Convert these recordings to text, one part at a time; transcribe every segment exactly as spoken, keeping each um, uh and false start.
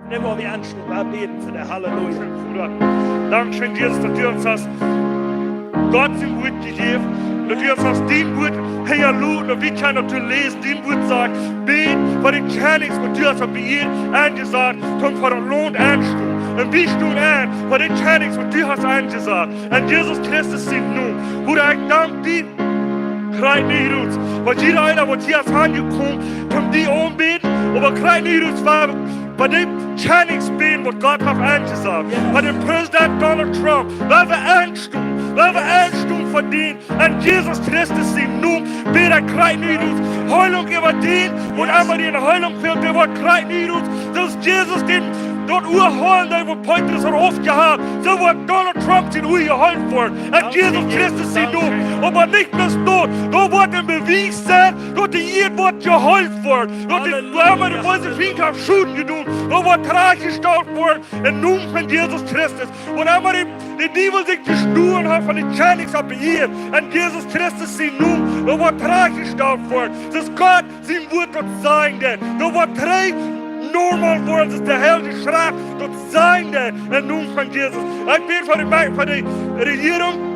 Dee woa wie aunstonen, wie bäden fa dee. Halleluja. Bruder. Dankscheen, Jesus, daut du ons hast Gott sien Wuat jejäft, daut du ons hast dien Wuat hinjaloten, daut wie kjennen daut läsen, dien Wuat sajcht, bäd fa de Kjennichs, waut du hast opp de Ieed enjesat, toom fa daut Launt aunstonen. Un wie stonen aun fa de Kjennichs, waut du hast enjesat. En Jesus Christus sien Nomen, Bruder, ekj dank die, krakjt nu rut, waut jieda eena, waut hia es aunjekomen, toom die aunbäden, oba krakjt nu rut, waut bie dee Kjennichs bäden, waut Gott haft aunjesat. Yes. Bie dän President Donald Trump, woa wie aunstonen, woa wie aunstonen fa dän. En Jesus Christus sien Nomen, bäd ekj krakjt nu rut, Heilunk äwa dän, waut emma dee Heilunk fält, dee woat krakjt nu rut, soo aus Jesus dän, daut Ua heelen, dee waut Petrus haud aufjehaut, soo woat Donald Trump sien Ua jeheelt woaren. En Jesus Christus sien Nomen. Oba nich bloos daut, daut woat een Bewies sennen, daut de Ieed woat jeheelt woaren. Daut de, Halleluja, woa emma de beese Fient haft Schoden jedonen, daut woat trigjjestalt woaren, em Nomen von Jesus Christus. Waut emma de, de Diewel sikj jestolen haft von de Kjennichs opp de Ieed, en Jesus Christus sien Nomen, daut woat trigjjestalt woaren. Daut Gott sien Wuat daut sajen deit. Daut woat trigj normal woaren, daut de Heilje Schreft daut sajen deit, em Nomen von Jesus. Ekj bäd fa de, Me-, fa de Rejierunk,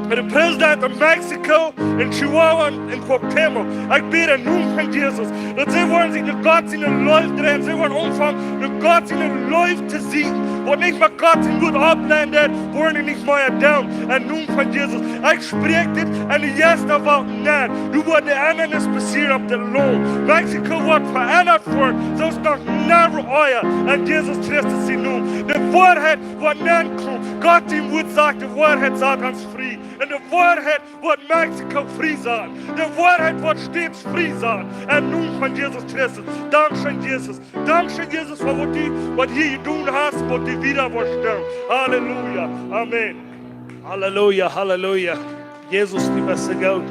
fa de President en Mexiko, en Chihuahua, en Cuauhtémoc. Ekj bäd em Nomen von Jesus, daut see woaren sikj no Gott siene Leew dreien, see woaren aunfangen, no Gott siene Leew to seenen, waut nich mea Gott sien Wuat opplänen deit, woaren dee nich mea doonen. Em Nomen von Jesus. Ekj spräakj dit en de Jeistawelt nenn. Doa woat de Endrunk passieren opp daut Launt. Mexiko woat veendat woaren, soo aus noch never ea. En Jesus Christus sien Nomen. De Woarheit woat nenkomen. Gott sien Wuat sajcht, de Woarheit saut ons frie. Un de Woarheit woat Mexiko frie sennen. De Woarheit woat States frie sennen. Em Nomen von Jesus Christus. Dankscheen, Jesus. Dankscheen, Jesus, fa waut du, waut du hia jedonen hast, waut du wieda woascht doonen. Halleluja. Amen. Halleluja, halleluja. Jesus, du best soo goot.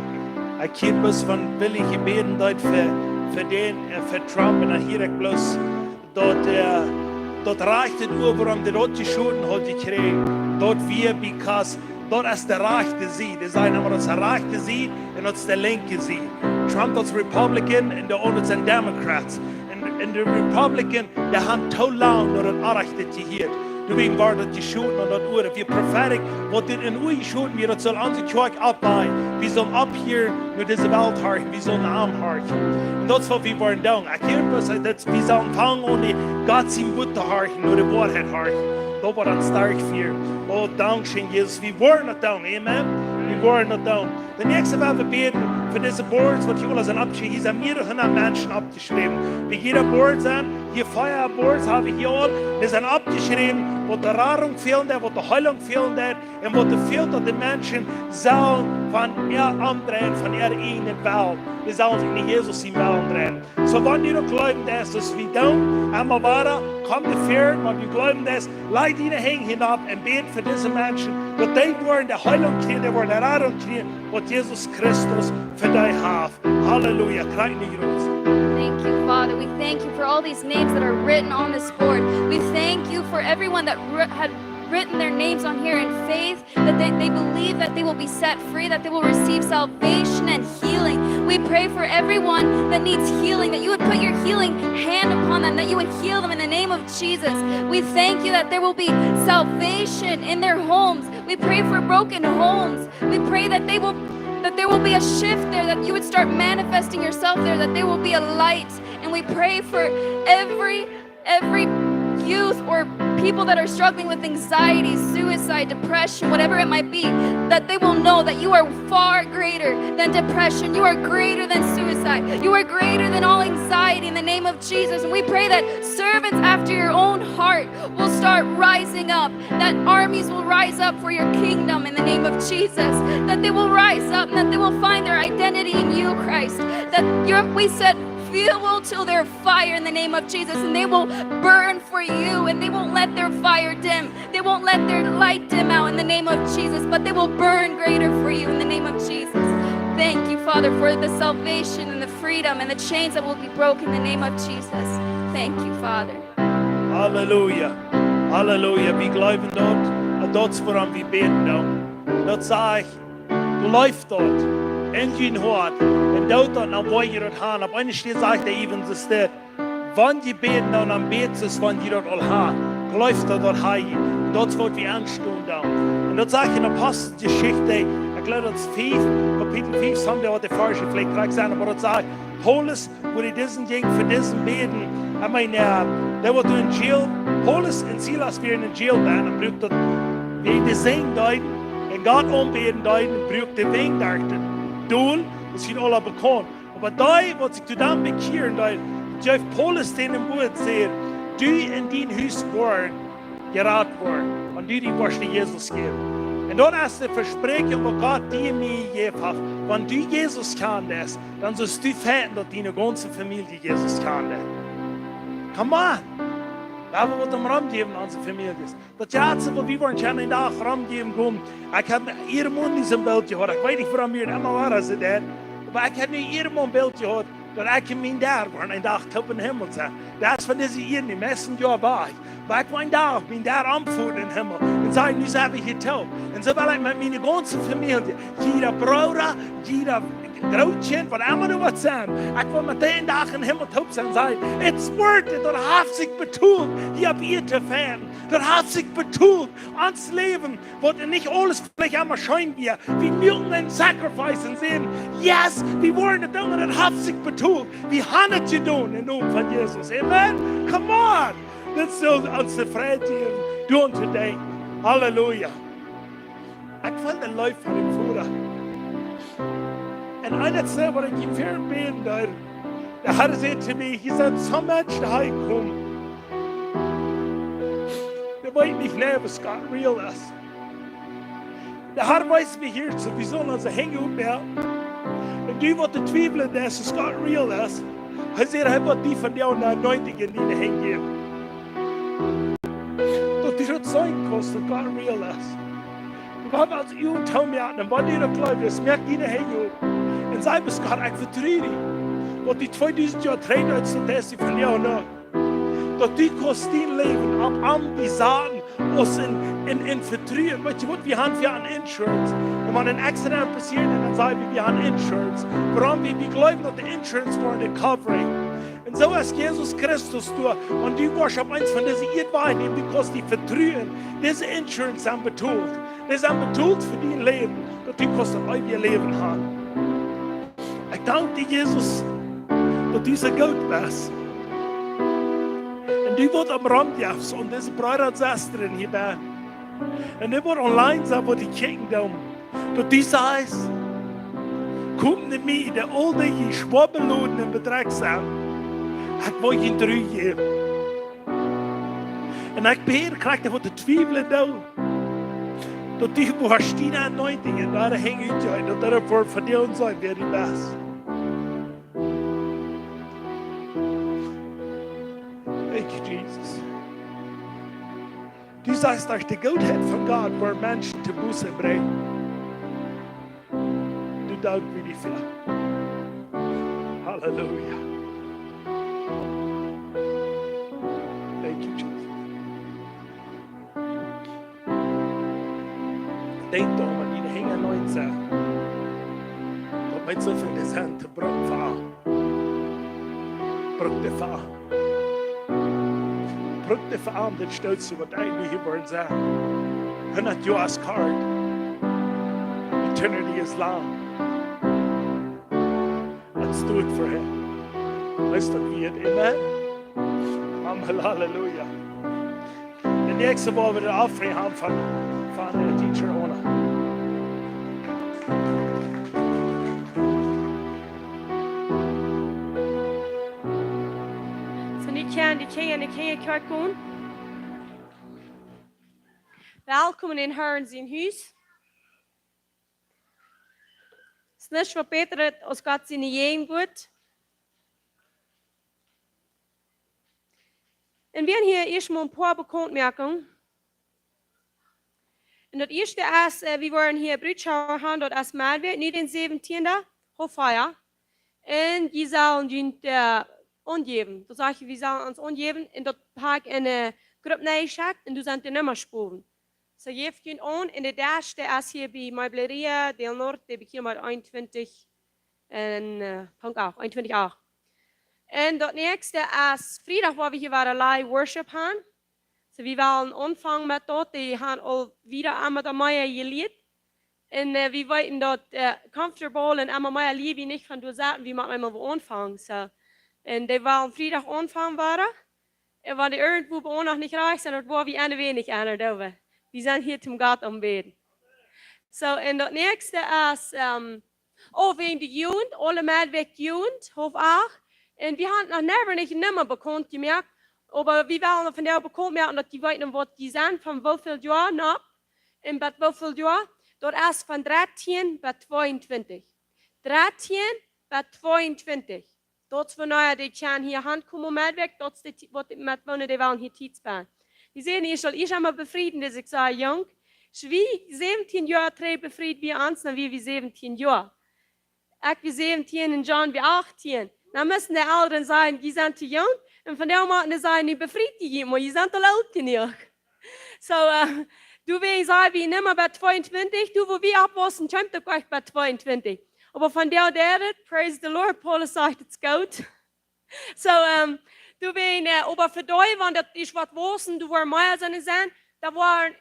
Ekj hia bloos von Willi jebäden, daut fa, fa dän, äh, fa Trump, un dan hia ekj bloos daut, äh, daut rajchte Ua, wuarom dee daut jeschoten haud jekjräajen, daut wia, because daut es de rajchte Sied. Dee sajen emma, daut es de rajchte Sied un daut es de linkje Sied. Trump, daut es Republican un de aundre sent Democrats. Un, un de Republican, dee han too lang no daut Orrajchte jehieet. Doawäajen wort daut jeschoten aun daut Ua. Wie prophetic, waut dit em Ua jeschoten wia, daut saul onse Kjoakj oppbuen. Wie sellen opphieren, no dise Welt horchen. Wie sellen no am horchen. Un daut es waut wie woaren doonen. Ekj hia bloos, daut wie sellen aunfangen, no Gott sien Wuat to horchen, no de Woarheit horchen. Daut woat ons stoakj fieren. Oh, dankscheen, Jesus. Wie woaren daut doonen. Amen. Wie woaren daut doonen. De näakjste, waut wie bäden fa dise Boards, waut hia aula sent oppjeschräwen, hia sent mearere hundat Menschen oppjeschräwen. Bie jieda Board sent hia fief Boards, hab ekj hia aul. Dee sent oppjeschräwen, waut de Radunk fälen deit, waut de Heilunk fälen deit, un waut doa fält, daut de Menschen sellen von äa omdreien, von äaren eejnen Wellen. Dee sellen sikj no Jesus sienen Wellen dreien. Soo, wan du daut jleewen deist, daut wie doonen, emma wieda, komm doafäa, wan du jleewen deist, laj diene Henj hia nopp un bäd fa dise Menschen, daut dee woaren de Heilunk kjrieen, dee woaren de Radunk kjrieen, waut Jesus Christus fa dee haft. Halleluja, krakjt nu rut. Thank you, Father. We thank you for all these names that are written on this board. We thank you for everyone that wr-, had written their names on here in faith, that they, they believe that they will be set free, that they will receive salvation and healing. We pray for everyone that needs healing, that you would put your healing hand upon them, that you would heal them in the name of Jesus. We thank you that there will be salvation in their homes. We pray for broken homes. We pray that they will, that there will be a shift there, that you would start manifesting yourself there, that there will be a light. And we pray for every every youth or people that are struggling with anxiety, suicide, depression, whatever it might be, that they will know that you are far greater than depression. You are greater than suicide. You are greater than all anxiety in the name of Jesus. And we pray that servants after your own heart will start rising up, that armies will rise up for your kingdom in the name of Jesus, that they will rise up, and that they will find their identity in you, Christ. That you're, we said, fuel till their fire in the name of Jesus, and they will burn for you, and they won't let their fire dim. They won't let their light dim out in the name of Jesus, but they will burn greater for you in the name of Jesus. Thank you, Father, for the salvation and the freedom and the chains that will be broken in the name of Jesus. Thank you, Father. Halleluja. Halleluja. Wie jleewen daut, un daut es wuarom wie bäden doonen. Daut saj ekj, jleeft daut en jun Hoat un doot daut, dan woa jie daut han. Opp eene Städ sajcht de Evangelist dit: Wan jie bäden, dan, dan bät soo aus wan jie daut aul haben. Jleeft daut, daut hab jie. Daut es waut wie aunstonen dan. Un daut sajcht en Aposteljeschicht, ekj jleew daut es fief, Kapitel fief, soo haben wie waut de Varsch veleicht krakjt sent, oba daut sajcht, Paulus, woo dee disen jinkj fa disen bäden. Ekj meen, äh, dee wia doa en jail, Paulus un Silas wieren en jail, dan brukt daut, woo dee sinjen deeden un Gott aunbäden deeden, brukt de Wind doa. Doa, daut es aula bekaunt. Oba dee, waut sikj to dän bekjieren deed, jeef Paulus dän een Wuat, säd: "Du un dien Hus woaren jerat woaren, wan du die woascht Jesus jäwen." Un daut es de Vespräakjunk, waut Gott die mie jejäft haft. Wan du Jesus kjannst, dan sust du finjen, daut diene gaunze Famielje Jesus kjant. Come on! Wie haben waut om romjäwen aun onse Famieljes. Daut jratste, waut wie woaren kjennen een Dach romjäwen gonen. Ekj hab irjemol disen Bilt jehieet. Ekj weet nich, wuarom wie emma woaren soo deit. Oba ekj hab nu irjemol een Bilt jehieet, daut ekj un mien Dad woaren een Dach toop em Himmel sennen. Daut es von dise Ieed, de mieeschte Joaren wajch. Oba ekj woa een Dach mien Dad aunfoten em Himmel. Un sajen, nu sent wie hia toop. Un soo well ekj met miene gaunze Famielje, jieda Brooda, jieda Grootkjint, waut emma du woascht sennen. Ekj woa met dee een Dach em Himmel toop sennen, sajen: "It's worth it, daut haft sikj betolt, hia opp Ieed to finjen. Daut haft sikj betolt, ons Läwen, waut nich aules veleicht emma scheen wia. Wie muaken een sacrifice un sajen: Yes, wie woaren daut doonen, daut haft sikj betolt. Wie haben daut jedonen em Nomen von Jesus." Amen. Come on. Dit es soo onse Freid hia, doa aun to denkjen. Halleluja. Ekj feel de Leew von dän Voda. Un eent es, waut ekj hia ver bäden deed, de Herr säd to mie: "Hia sent soo Menschen doa jekomen, dee weeten nich, waut Gott real es." De Herr wees mie hia soo, wie sellen onse Henj oppmoaken. Un dee, waut twiewelt, daut Gott real es, hee säd, hee woat die vondoag ne Anointing en diene Henj jäwen. Daut du daut seenen kaust, daut Gott real es. Du woascht aus Jud toomoaken, un wan du daut jleefst, moak diene Henj op. Un saj: "Gott, ekj vetru die, waut du tweedusent Joa trigj deedst, daut es die vondoag noch. Daut du kaust dien Läwen opp am die saten, aus een, een, een Vetruen." Weetst du waut, wie haben hia een Insurance. Un wan een Accident passieet, un dan sajen wie, wie haben Insurance. Wuarom? Wie, wie jleewen, daut de Insurance woat de covering. Un soo es Jesus Christus doa. Wan du woascht opp eent von dise Ieed wajchgonen, du kaust die vetruen. Dise Insurance sent betolt. Dee sent betolt fa dien Läwen, daut du kaust daut eewje Läwen haben. Ekj dank die, Jesus, daut du soo goot best. Un du, waut aum Rum jefst, un dise Breeda un Sestren hia bie, un dee, waut online sent, waut die kjikjen doonen, daut du sajchst: "Komt no mie, dee aul dee, dee schwoa beloden un bedrekjt sent, ekj woa junt Ru jäwen." Un ekj bäd, krakjt waut twiewelt doa, daut du woascht diene Anointing en äare Henj utjeeten, daut daut woat vondoag sennen, wäa du best. Thank you, Jesus. Du sajchst, derch de Gootheit von Gott woaren Menschen to Buße brinjen. Du, dank wie die Fäa. Halleluja. Thank you, Jesus. Denkj doaraun, wan diene Henj leeg sent, daut meent soo väl, dee sent to brucken fa, bruck dee fa. Bruck dee fa, dit stootst du, waut eejentlich hia woat sennen. Hundat Joa es kort. Eternity is long. Let's do it for him. Let's do it. Amen. Amen. Halleluja. De näakjste woa wie de offering haben von, von de teacher, Ona. Soo, nu kjennen de Kjinja, de Kjinja kjikjen. Welkom en Herrn sien Hus. Es nuscht waut bätret aus Gott siene Jäajenwoat. Un wie haben hia ieescht mol een poa Bekauntmoakungen. Un daut ieeschte es, äh, wie woaren hia Brutschoa haben, daut es Moawen, nu dän säwentieenden, half vea. Un jie sellen junt, äh, aunjäwen. Daut sajcht, wie sellen ons aunjäwen. Un daut hab ekj en de Grupp nenjeschekjt un doa sent de Nummasch bowen. Soo, jäft junt aun, un de ieeschte es hia bie Mebleria del Norte, bie Kilometer eenuntwintich un, äh, Punkt acht, eenuntwintich acht. Un daut näakjste es Friedach, wua wie hia wada Live Worship haben. So, wie wellen aunfangen met daut, dee haben aul wada emma doa mea jelieet. Un äh, wie weeten daut äh, comfortable un emma mea lieren wie nich von doa sitten, wie motten emma wada aunfangen. So. Un dee wellen Friedach aunfangen wada. Un wan dee irjentwua bie ons noch nich rajcht sent, daut woa wie een weinich aunders doonen. Wie sent hia toom Gott aunbäden. So, un daut näakjste es, ähm, oh, wäajen de Jugend, aule Meddwäakj Jugend, haulf acht. Un wie haben noch never nich een Numma bekaunt jemoakt, oba wie wellen vondoag bekaunt moaken, daut jie weeten, waut jie sent, von woo väl Joa no, un bat woo väl Joa. Daut es von dartieen bat tweeuntwintich. Dartieen bat tweeuntwintich. Daut es wanea dee kjennen hia aunkomen met Meddwäakj, daut es de Ti-, waut met wanea dee wellen hia Tiet spenden. Wie sent ieescht aul ieescht emol befriet, daut ekj saj, jung, aus wie säwentieen Joa trigj befriet wia ons, dan wia wie säwentieen Joa. Ekj wia säwentieen un John wia achtieen. Dan musten de Elren sajen, jie sent too jung. Un vondoag motten dee sajen, nu befriet jie junt, mau jie sent aul oolt jenuach. So, äh, doawäajen saj wie emma bat tweeuntwintich, doa wua wie oppwaussen, kjeem daut uk bat tweeuntwintich. Oba vondoag deed et, praise the Lord, Paulus sajcht, it's good. So, ähm, doawäajen, äh, oba fa dee, wan daut es waut waussen, doa woaren mea sennen, dan woaren,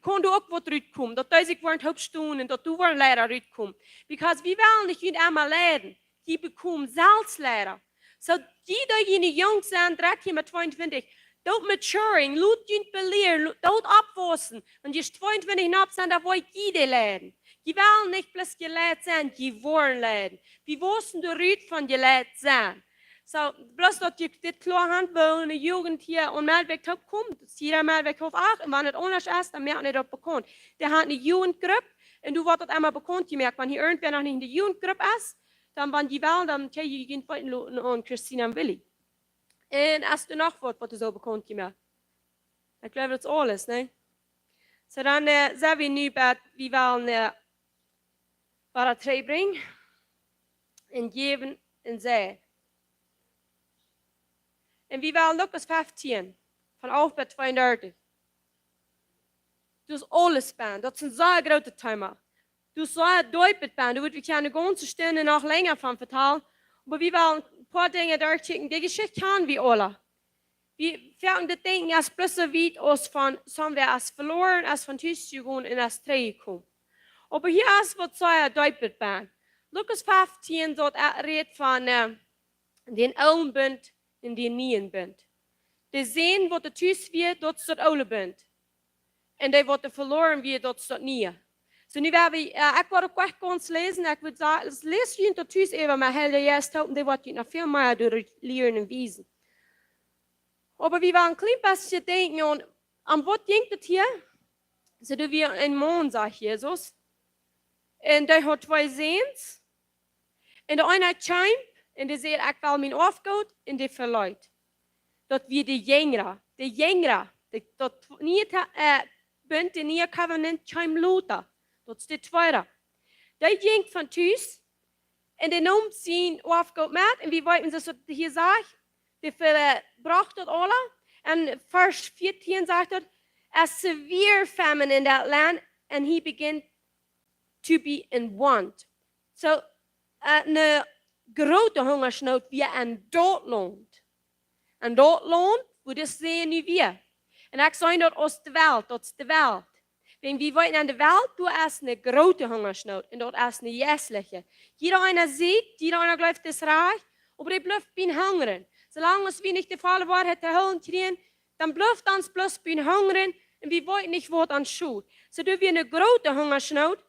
kaun doa uk waut rutkomen. Daut dee sikj woaren toop stonen un daut doa woaren Liera rutkomen. Because wie wellen nich junt emma lieren. Jie bekomen selfst Liera. So, jie, dee jie nu jung sent, dartieen bat tweeuntwintich, doot maturing, lot junt belieren, lo-, doot oppwaussen. Wan jie tweeuntwintich un opp sent, dan woa jie dee lieren. Jie wellen nich bloos jelieet sennen, jie woaren lieren. Wie waussen doa rut von jelieet sennen. So, bloos daut jie dit kloa haben, woo de Jugend hia aun Meddwäakj toop kjemt, daut es hia aun Meddwäakj haulf acht, un wan et aundasch es, dan moaken dee daut bekaunt. Dee haben eene Jugendgrupp, un doa woat daut emol bekaunt jemoakt. Wan hia irjentwäa noch nich en de Jugendgrupp es, dan, wan jie wellen, dan kjenn jie junt weeten loten aun Christina un Willy. Un es doa noch waut, waut doa soo bekaunt jemoakt? Ekj jleew, daut es aules, nä? So, dan äh, sent wie nu bie, wie wellen äh, waut daut trigj brinjen un jäwen un sajen. Un wie wellen Lukas feftieen, von alf bat tweeundartich. Daut es aules bennen. Daut es een sea grootet Thema. Daut es sea deep bennen. Doa wudd wie kjennen eene gaunze Stund noch lenja von vetalen. Oba wie wellen een poa Dinja derchkjikjen. Dee Jeschicht kjanen wie aule. Wie fangen daut Denkjen aus bloos soo wiet aus von, somewhere aus veloaren, aus von Tus jegonen un aus trigjjekomen. Oba hia es waut sea deep bennen. Lukas feftieen, daut rät von äh, dän oolen Bunt un dän nieen Bunt. De Sän, waut doa tus wia, daut es daut oole Bunt. Un dee, waut doa veloaren wia, daut es daut niee. So, nu woa wie, äh, ekj woa daut uk gaunz läsen, ekj wudd sajen, läst junt daut tus äwa, mau Heilja Jeist halpt, dee woat junt noch väl mea doa lieren un wiesen. Oba wie wellen een kjlien bät denkjen aun, aun waut jinkj daut hia? So, doa wia een Maun, sajcht Jesus. Un dee haud twee Säns. Un de eena kjeem un dee säd: "Ekj well mien Oafgoot", un dee veleet. Daut wia de jinjra, de jinjra, de, daut niee Ta-, äh, Bunt, de niee Covenant kjeem lota. Daut es de tweeda. Dee jinkj von tus un dee neem sien Oafgoot met, un wie weeten, soo aus daut hia sajcht, dee vebrocht daut aula. Un Varsch vieetieen sajcht daut: "A severe famine in that land, and he began to be in want." So, äh, eene groote Hungasnoot wia en daut Launt. En daut Launt, wua dis Sän nu wia. Un ekj saj daut aus de Welt, daut es de Welt. Wan wie weeten, en de Welt, doa es eene groote Hungasnoot, un daut es eene jeistliche. Jieda eena sitt, jieda eena jleeft, daut es rajcht, oba dee blift bie hungren. Soo lang aus wie nich de volle Woarheit to hieren kjrieen, dan blift ons bloos bie hungren un wie weeten nich, waut ons schult. So, doa wia eene groote Hungasnoot.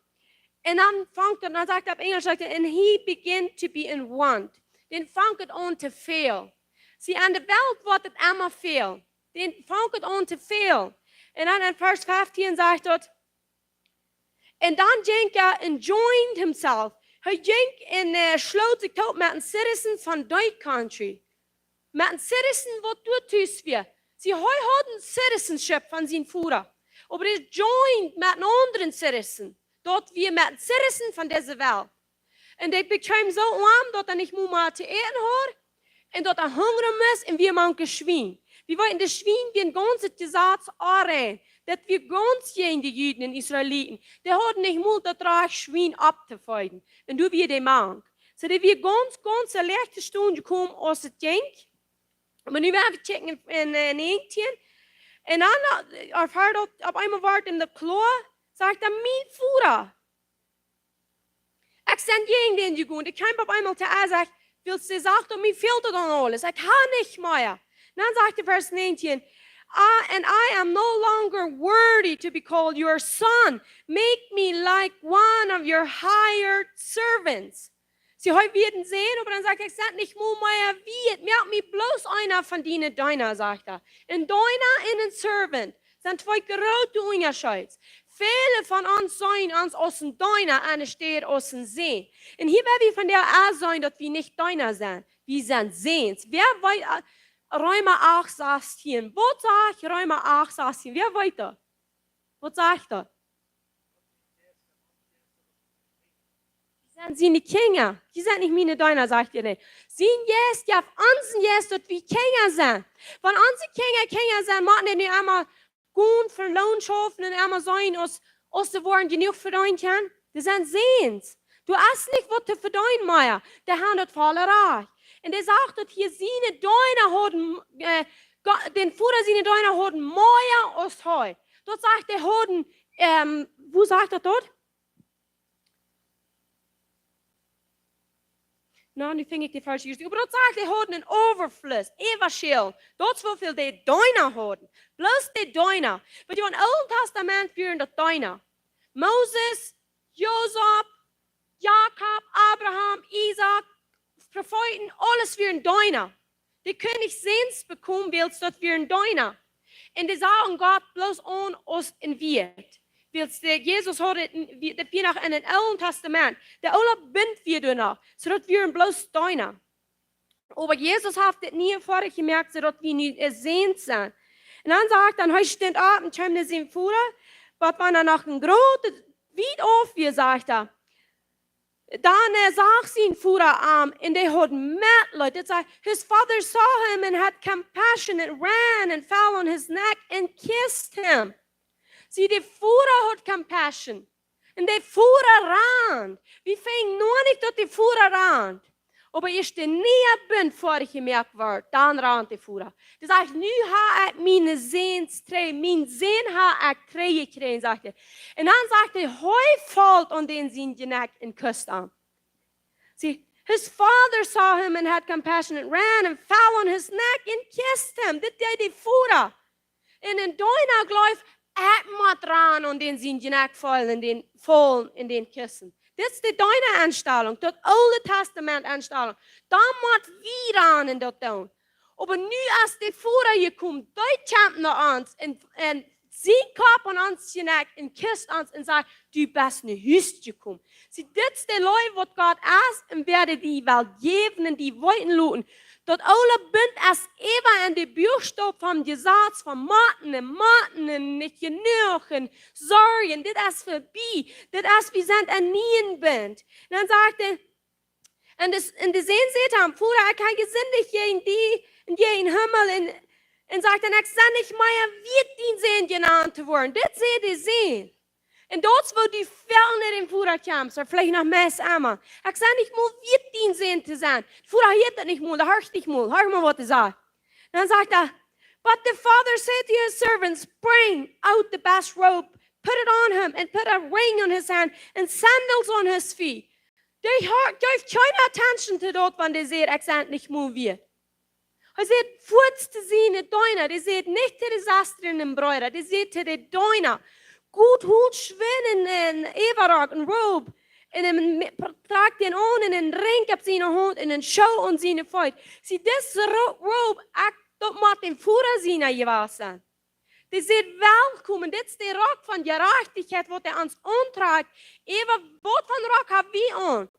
Un dan fangt et, dan sajcht et opp Enjelsch, sajcht et: "And he began to be in want." Dan fangt et aun to fälen. See, en de Welt woat et emma fälen. Dan fangt et aun to fälen. Un dan en Varsch feftieen sajcht et: "And then jinkj hee and joined himself." Hee jinkj un äh, schloot sikj toop met een citizen von that country. Met een citizen, waut doa tus wia. See, hee haud een citizenship von sien Voda. Oba hee joined met een aundren citizen. Daut wia met een citizen von dise Welt. Un hee wort soo oam, daut hee nich mea waut to äten haud. Un daut hee hungren must un wia mank de Schwien. Wie weeten, de Schwien wieren gaunz daut Jesaz onrein. Daut wia gaunz jäajen de Juden un Israeliten. Dee hauden nich mol daut Rajcht, Schwien opptofeeden. Un doa wia hee mank. So, dee wia gaunz, gaunz en lajchte Stund jekomen aus et jinkj. Oba nu woa wie kjikjen en, en, en näajentieen. Un dan, äh, erfoa wie daut opp eemol wort en de kloa, sajcht hee: "Mien Voda, ekj sie jäajen dän jegonen. Ekj kjeem opp eemol to am, sajcht, wiels hee sach, daut mie fält daut aun aules. Ekj hab nich mea." Dan sajcht hee, Varsch näajentieen: "I, and I am no longer worthy to be called your son. Make me like one of your hired servants." See, hee wia een Sän, oba dan sajcht hee: "Ekj sie nich mol mea wieet. Moak mie bloos eena von diene Deena", sajcht hee. Een Deena un een Servant sent twee groote Unjascheet. Väle von ons seenen ons aus een Deena enne Städ aus een Sän. Un hia woa wie vondoag seenen, daut wie nich Deena sent. Wie sent Säns. Wäa weet, äh, Reema acht sastieen? Waut sajcht Reema acht sastieen? Wäa weet daut? Waut sajcht daut? Jie sent siene Kjinja. Jie sent nich miene Deena, sajcht hee, nä. Sien Jeist jeft ons een Jeist, daut wie Kjinja sent. Wan onse Kjinja Kjinja sent, motten dee nu emma gonen fa Loon schaufen un emma seenen aus, aus see woaren jenuach vedeenen kjennen? Dee sent Säns. Doa es nich waut to vedeenen mea. Dee haben daut volle Rajcht. Un hee sajcht, daut hia siene Deena hauden, äh, Go-, dän Voda siene Deena hauden mea aus hee. Daut sajcht, dee hauden, ähm, woo sajcht daut doa? Na, nu finj ekj de faulsche Jeschicht. Oba daut sajcht, dee hauden een Äwafluss, Äwaschell. Daut es woo väl dee Deena hauden. Bloos dee Deena. Wiels em Oolen Tastament wieren daut Deena. Moses, Josef, Jakob, Abraham, Isaak, Profeeten, aules wieren Deena. Dee kunnen nich Säns bekomen, wiels daut wieren Deena. Un dee sagen Gott bloos aun aus een Wieet. Wiels dee Jesus haud et, wie-, daut wia noch en daut Oole Tastament. De oole Bunt wia doa noch. Soo daut wieren bloos Deena. Oba Jesus haft dit nie foadich jemoakt, soo daut wie nu, äh, Säns sent. Un dan sajcht hee, hee stunt opp un kjeem no sienen Voda, oba wan hee noch een grootet Wiet auf wia, sajcht hee, dan, äh, sach sien Voda am un dee haud Metleet. Daut sajcht, "His father saw him and had compassion and ran and fell on his neck and kissed him." See, de Voda haud compassion. Un de Voda rand. Wie finjen noch nich daut de Voda rand. Oba ieescht wan de niee Bunt foadich jemoakt woat, dan rant de Voda. Dee sajcht, "Nu hab ekj miene Säns trigj, mien Sän hab ekj trigjjekjräajen", sajcht hee. Un dan sajcht hee, hee foll aun dän sien Jnekj un kust am. See, "His father saw him and had compassion and ran and fell on his neck and kissed him." Dit deed de Voda. Un een Deena jleeft, ekj mott rannen un dän sien Jnekj faulen un dän, faulen un dän kussen. Dit es de Deena-Enstalunk, daut Oole Tastament-Enstalunk. Dan mott wie rannen un daut doonen. Oba nu es de Voda jekomen, dee kjemt no ons un, un sien Kopp aun ons Jnekj un kust ons un sajcht, "Du best no Hus jekomen." See, dit es de Leew waut Gott es un woat die well jäwen un die weeten loten. Daut Oole Bunt es äwa en de Buakstauw vom Jesaz, von motten un motten un nich jenuach un Sorjen. Dit es verbie. Dit es, wie sent en niee Bunt. Un dan sajcht hee, un de, un de Sän säd am, "Voda, ekj hab jesindicht jäajen die un jäajen Himmel." Un, un sajcht dan, "Ekj sie nich mea wieet dien Sän jenant to woaren." Dit säd de Sän. Un daut es woo dee väl no dän Voda kjemt, ooda veleicht noch meist emma. "Ekj sie nich mol wieet dien Sän to sennen." De Voda hieet daut nich mol, dee horcht nich mol. Horch mol waut hee sajcht. Dan sajcht hee, "But the father said to his servants, 'Bring out the best robe, put it on him, and put a ring on his hand, and sandals on his feet.'" Dee ha-, jeef kjeene attention to daut, wan dee säd, "Ekj sie nich mol wieet." Hee säd fuaz to siene Deena, dee säd nich to de Sestren un Breeda, dee säd to de Deena, "Got holt schwind een, een Äwarock, een Robe, un hee me-, trakjt dän aun un een Ring opp siene Haunt un een Schoo aun siene Feet." See, dise Ro-, Robe, ekj, daut mott dän Voda siene jewast sennen. Dee säd, "Welkom." Dit es de Rock von Jerajchtichkjeit, waut hee ons auntrakjt. Äwa waut fa Rock hab wie aun?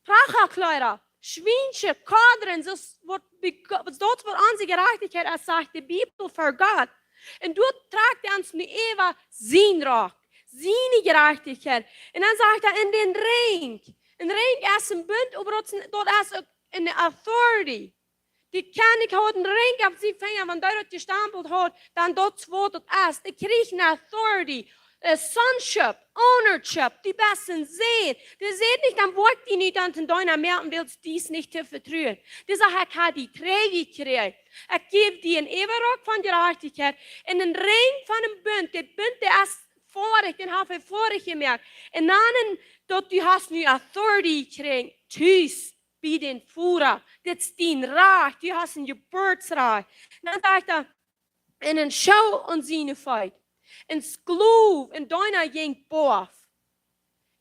Prachtkjleeda, schwiensche, Kodren, soo aus waut bie Go-, daut waut onse Jerajchtichkjeit es, sajcht de Bibel, fa Gott. Un doa trakjt hee ons nu äwa sien Rock, siene Jerajchtichkjeit. Un dan sajcht hee, "En dän Ring." Een Ring es een Bunt, oba daut es, daut es uk eene authority. De Kjennich haud een Ring opp sienen Finja, wan dee daut jestampelt haud, dan daut es waut daut es. Dee kjrieech eene authority. Äh, sonship, ownership, du best een Sän. Dee sajcht nich, dan woa ekj die nu dan to deenen, mea, wiels du best nich to vetruen. Dee sajcht, ekj hab die trigj jekjräajen. Ekj jäw die een Äwarock von Jerajchtichkjeit un een Rinj von een Bunt. De Bunt, dee es foadich, dän haft hee foadich jemoakt. Un dan een, daut du hast nu authority jekjräajen, tus bie dän Voda. Dit es dien Rajcht, du hast een Jeburtsrajcht. Dan sajcht hee, un een Schoo aun siene Feet. Een Sklow, een Deena jinkj boaft.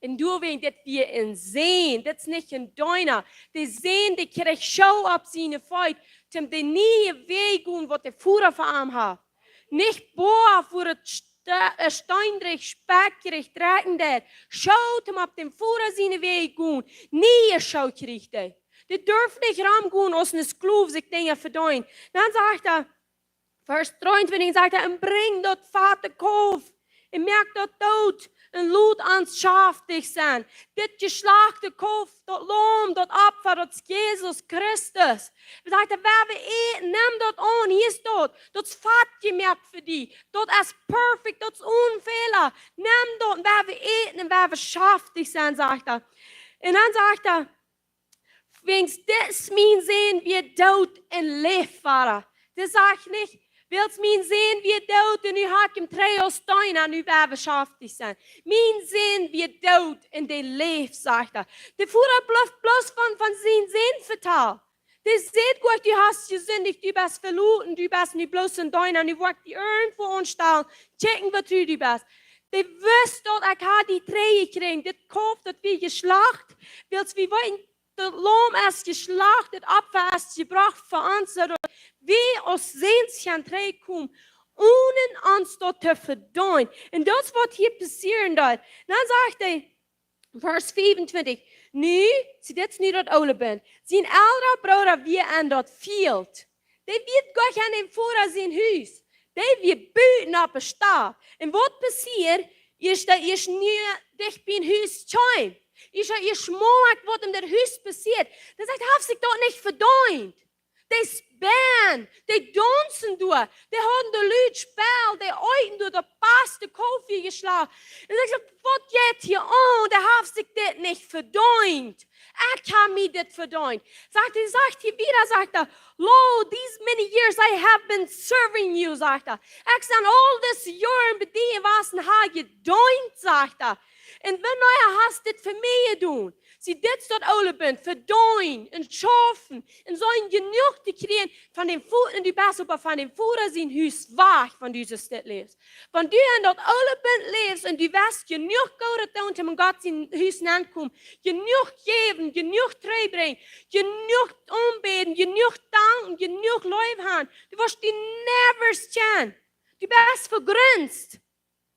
Un doawäajen, dit wia een Sän, dit es nich een Deena. De Sän, dee kjrieech Schoo opp siene Feet, toom de niee Wäaj gonen, waut de Voda fa am haft. Nich boaft, wua daut sta-, äh, steenrich, spekjrich, drekjent es. Schoo toom opp dän Voda siene Wäaj gonen. Niee Schoo kjrieech hee. Dee durf nich romgonen aus een Sklow, sikj Dinja vedeenen. Dan sajcht hee, Varsch dreeuntwintich sajcht hee, un brinj daut fate Kaulf un moak daut doot un lot ons schaftich sennen. Dit jeschlachte Kaulf, daut Laum, daut Opfa, daut es Jesus Christus. Hee sajcht, wan wie äten, nemm daut aun, hia es daut. Daut es fat jemoakt fa die. Daut es perfekt, daut es one flaw. Nemm daut, wan wie äten un wan wie schaftich sennen, sajcht hee. Un dan sajcht hee, wäajens dit es mien Sän, wia doot un läft wada. Dee sajcht nich, wiels mien Sän wia doot un nu hab ekj am trigj aus Deena, nu woa wie schaftich sennen. Mien Sän wia doot un dee läft, sajcht hee. De Voda blift bloos von, von sienen Sän vetalen. Dee sajcht goanich, du hast jesindicht, du best veloten, du best nu bloos een Deena, nu woa ekj die irjentwua aunstalen, kjikjen, woo trigj du best. Dee wist daut, ekj hab die trigj jekjräajen, dit Kaulf, daut wia jeschlacht, wiels wie weeten, daut Laum es jeschlacht, daut Opfa es jebrocht fa ons, soo daut wie aus Säns kjennen trigjkomen, one ons daut to vedeenen. Un daut es waut hia passieren deed. Dan sajcht hee, Varsch fiefuntwintich, nu, see, dit es nu daut oole Bunt. Sien elra Brooda wia en daut Feld. Dee wia goanich en dän Voda sien Hus. Dee wia buten opp de Staut. Un waut passieed? Ieescht, ieescht nu dicht bie een Hus kjeem. Ieescht, ieescht schmock waut em daut Hus passieed. Dan sajcht hee, haft sikj daut nich vedeent. Dee spelen, dee daunzen doa, dee hauden doa lud Spell, dee eeten doa daut baste Kaulf wia jeschlacht. Un ekj saj, waut jeit hia aun? Dee haft sikj dit nich vedeent. Ekj hab mie dit vedeent. Sajcht hee, sajcht hee wada, sajcht hee, Lord, these many years I have been serving you, sajcht hee. Ekj sie aul dise Joaren bie die jewast un hab jedeent, sajcht hee. Un wanea hast dit fa mie jedonen? See, dit es daut oole Bunt, vedeenen un schaufen un soo jenuach to kjrieen von dän Voda, un du best oba von dän Voda sien Hus wajch, wan du soo läfst. Wan du en daut oole Bunt läfst un du woascht jenuach Goodet doonen, om en Gott sien Hus nenkomen, jenuach jäwen, jenuach trigjbrinjen, jenuach aunbäden, jenuach danken, jenuach leef haben, du woascht die never kjanen. Du best vejrinst,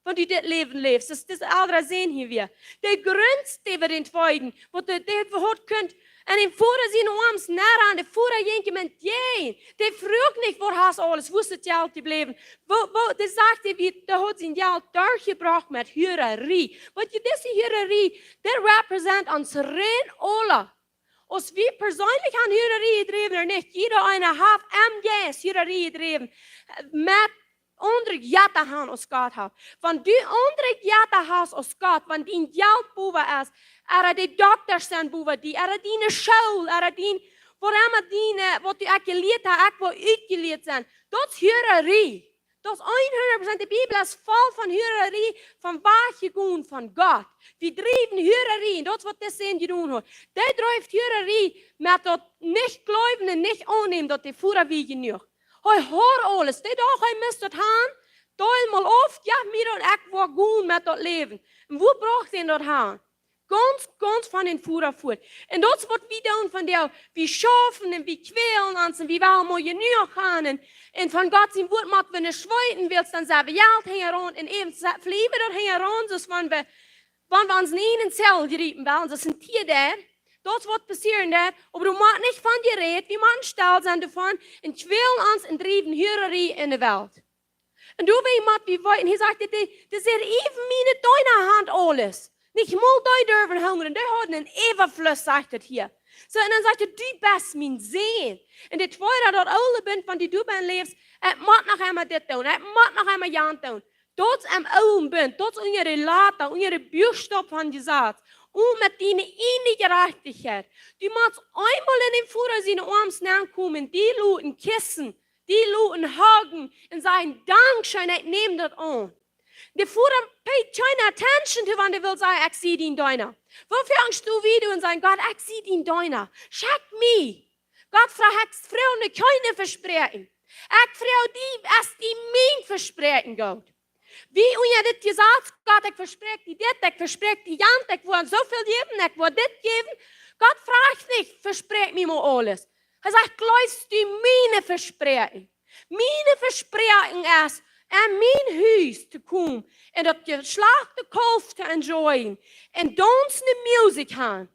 wan du dit Läwen läfst. Daut es dise elra Sän hia wada. Dee jrinst äwa dän tweeden, waut dee, dee haud kunt en dän Voda siene Oarms nenn, de Voda jinkj am entjäajen. Dee fruach nich, woo hast aules, woo es daut Jelt jebläwen? Woo, woo, dee sajcht, dee wia, dee haud sien Jelt derchjebrocht met Hurarie. Waut jie, dise Hurarie, dee represent ons rein aula. Aus wie perseenlich han Hurarie jedräwen ooda nich, jieda eena haft em Jeist Hurarie jedräwen, äh, met aundre Jetta han aus Gott haft. Wan du aundre Jetta hast aus Gott, wan dien Jelt bowa es, ooda de Doktasch sent bowa die, ooda diene School, ooda dien, whatever diene, waut du uk jelieet hast, uk waut uk jelieet sent, daut es Hurarie. Daut es hundat Prozent, de Bibel es voll von Hurarie, von wajchjegonen von Gott. Wie driewen Hurarie, un daut es waut dise Sän jedonen haft. Dee dreef Hurarie met daut nich jleewen un nich aunnämen, daut de Voda wia jenuach. Hee haud aules, dee docht, hee must daut han, deel mol auf, jo, mie dan, ekj woa gonen met daut Läwen. Un woo brocht dän daut han? Gaunz, gaunz von dän Voda fuat. Un daut es waut wie doonen vondoag. Wie schaufen un wie kwälen ons un wie wellen mau jenuach han. Un, un von Gott sien Wuat mott wie nich weeten, wiels dan sent wie Jelt hinjaraun un äwent se-, flieen wie daut hinjaraun, soo aus wan wie, wan wie ons nich en Zell jriepen wellen, soo aus een Tia deit. Daut es waut passieren deit, oba doa mott nich von jerät, wie motten stell sennen doavon un kwälen ons un driewen Hurarie en de Welt. Un doawäajen mott wie weeten, hee sajcht, dee, dee, dee säd, äwen miene Deena han aules. Nich mol dee durwen hungren, dee hauden een Äwafluss, sajcht et hia. Soo, un dan sajcht et, du best mien Sän. Un de tweede, daut oole Bunt, wan du doa best läfst, ekj mott noch eemol dit doonen, ekj mott noch eemol jant doonen. Daut es em oolen Bunt, daut es unja de Lata, unja de Buchstopp von Jesaz. Un met diene ieejne Jerajchtichkjeit. Du motst eemol en dän Voda siene Oarms nenkomen, die loten kiessen, die loten huggen un sajen: "Dankscheen, ekj näm daut aun." De Voda pay kjeene attention to, wan dee well sajen: "Ekj sie dien Deena." Woo väl angst du wie du un sajen: "Gott, ekj sie dien Deena. Schekj mie." Gott froagt, ekj froag die kjeene Vespräakjen. Ekj froag die, es die mien Vespräakjen goot? Wie unja dit Jesaz: "Gott, ekj vespräakj die dit, ekj vespräakj die jant, ekj woa soo väl jäwen, ekj woa dit jäwen." Gott froagt nich: "Vespräakj mie mau aules." Hee sajcht: "Jleefst du miene Vespräakjen?" Miene Vespräakjen es, en mien Hus to komen un daut jeschlachte Kaulf to enjoyen un daunsen un Musik han.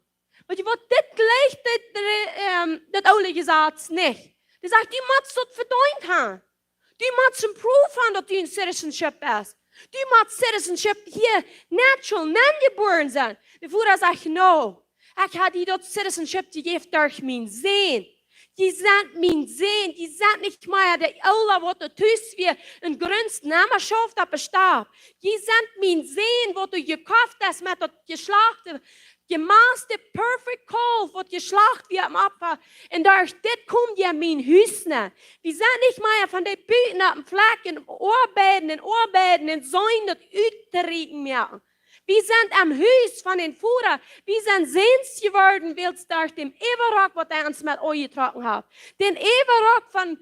Weetst du waut, dit jleicht dit, ähm, daut oole Jesaz nich. Dee sajcht: "Du motst daut vedeent han. Du motst een Proof han daut du een citizenship best. Du motst citizenship hia natural, nenn jebuaren sennen." De Voda sajcht: "No, ekj hab die daut citizenship jejäft derch mienen Sän. Jie sent mien Sän, jie sent nich mea de Oola, waut doa tus wia un grunzd un emma schauft opp de Stap. Jie sent mien Sän, waut du jekoft hast met daut jeschlachte, jemaste perfect Kaulf, waut jeschlacht wia aum Opfa. Un derch dit kom jie en mien Hus nenn. Wie sent nich mea von dee buten opp dän Flakj oabeiden un oabeiden un seenen daut ut to rieten moaken. Wie sent em Hus von dän Voda. Wie sent Säns jeworden, wiels derch dän Äwarock, waut hee ons met aunjetrocken haft. Dän Äwarock von,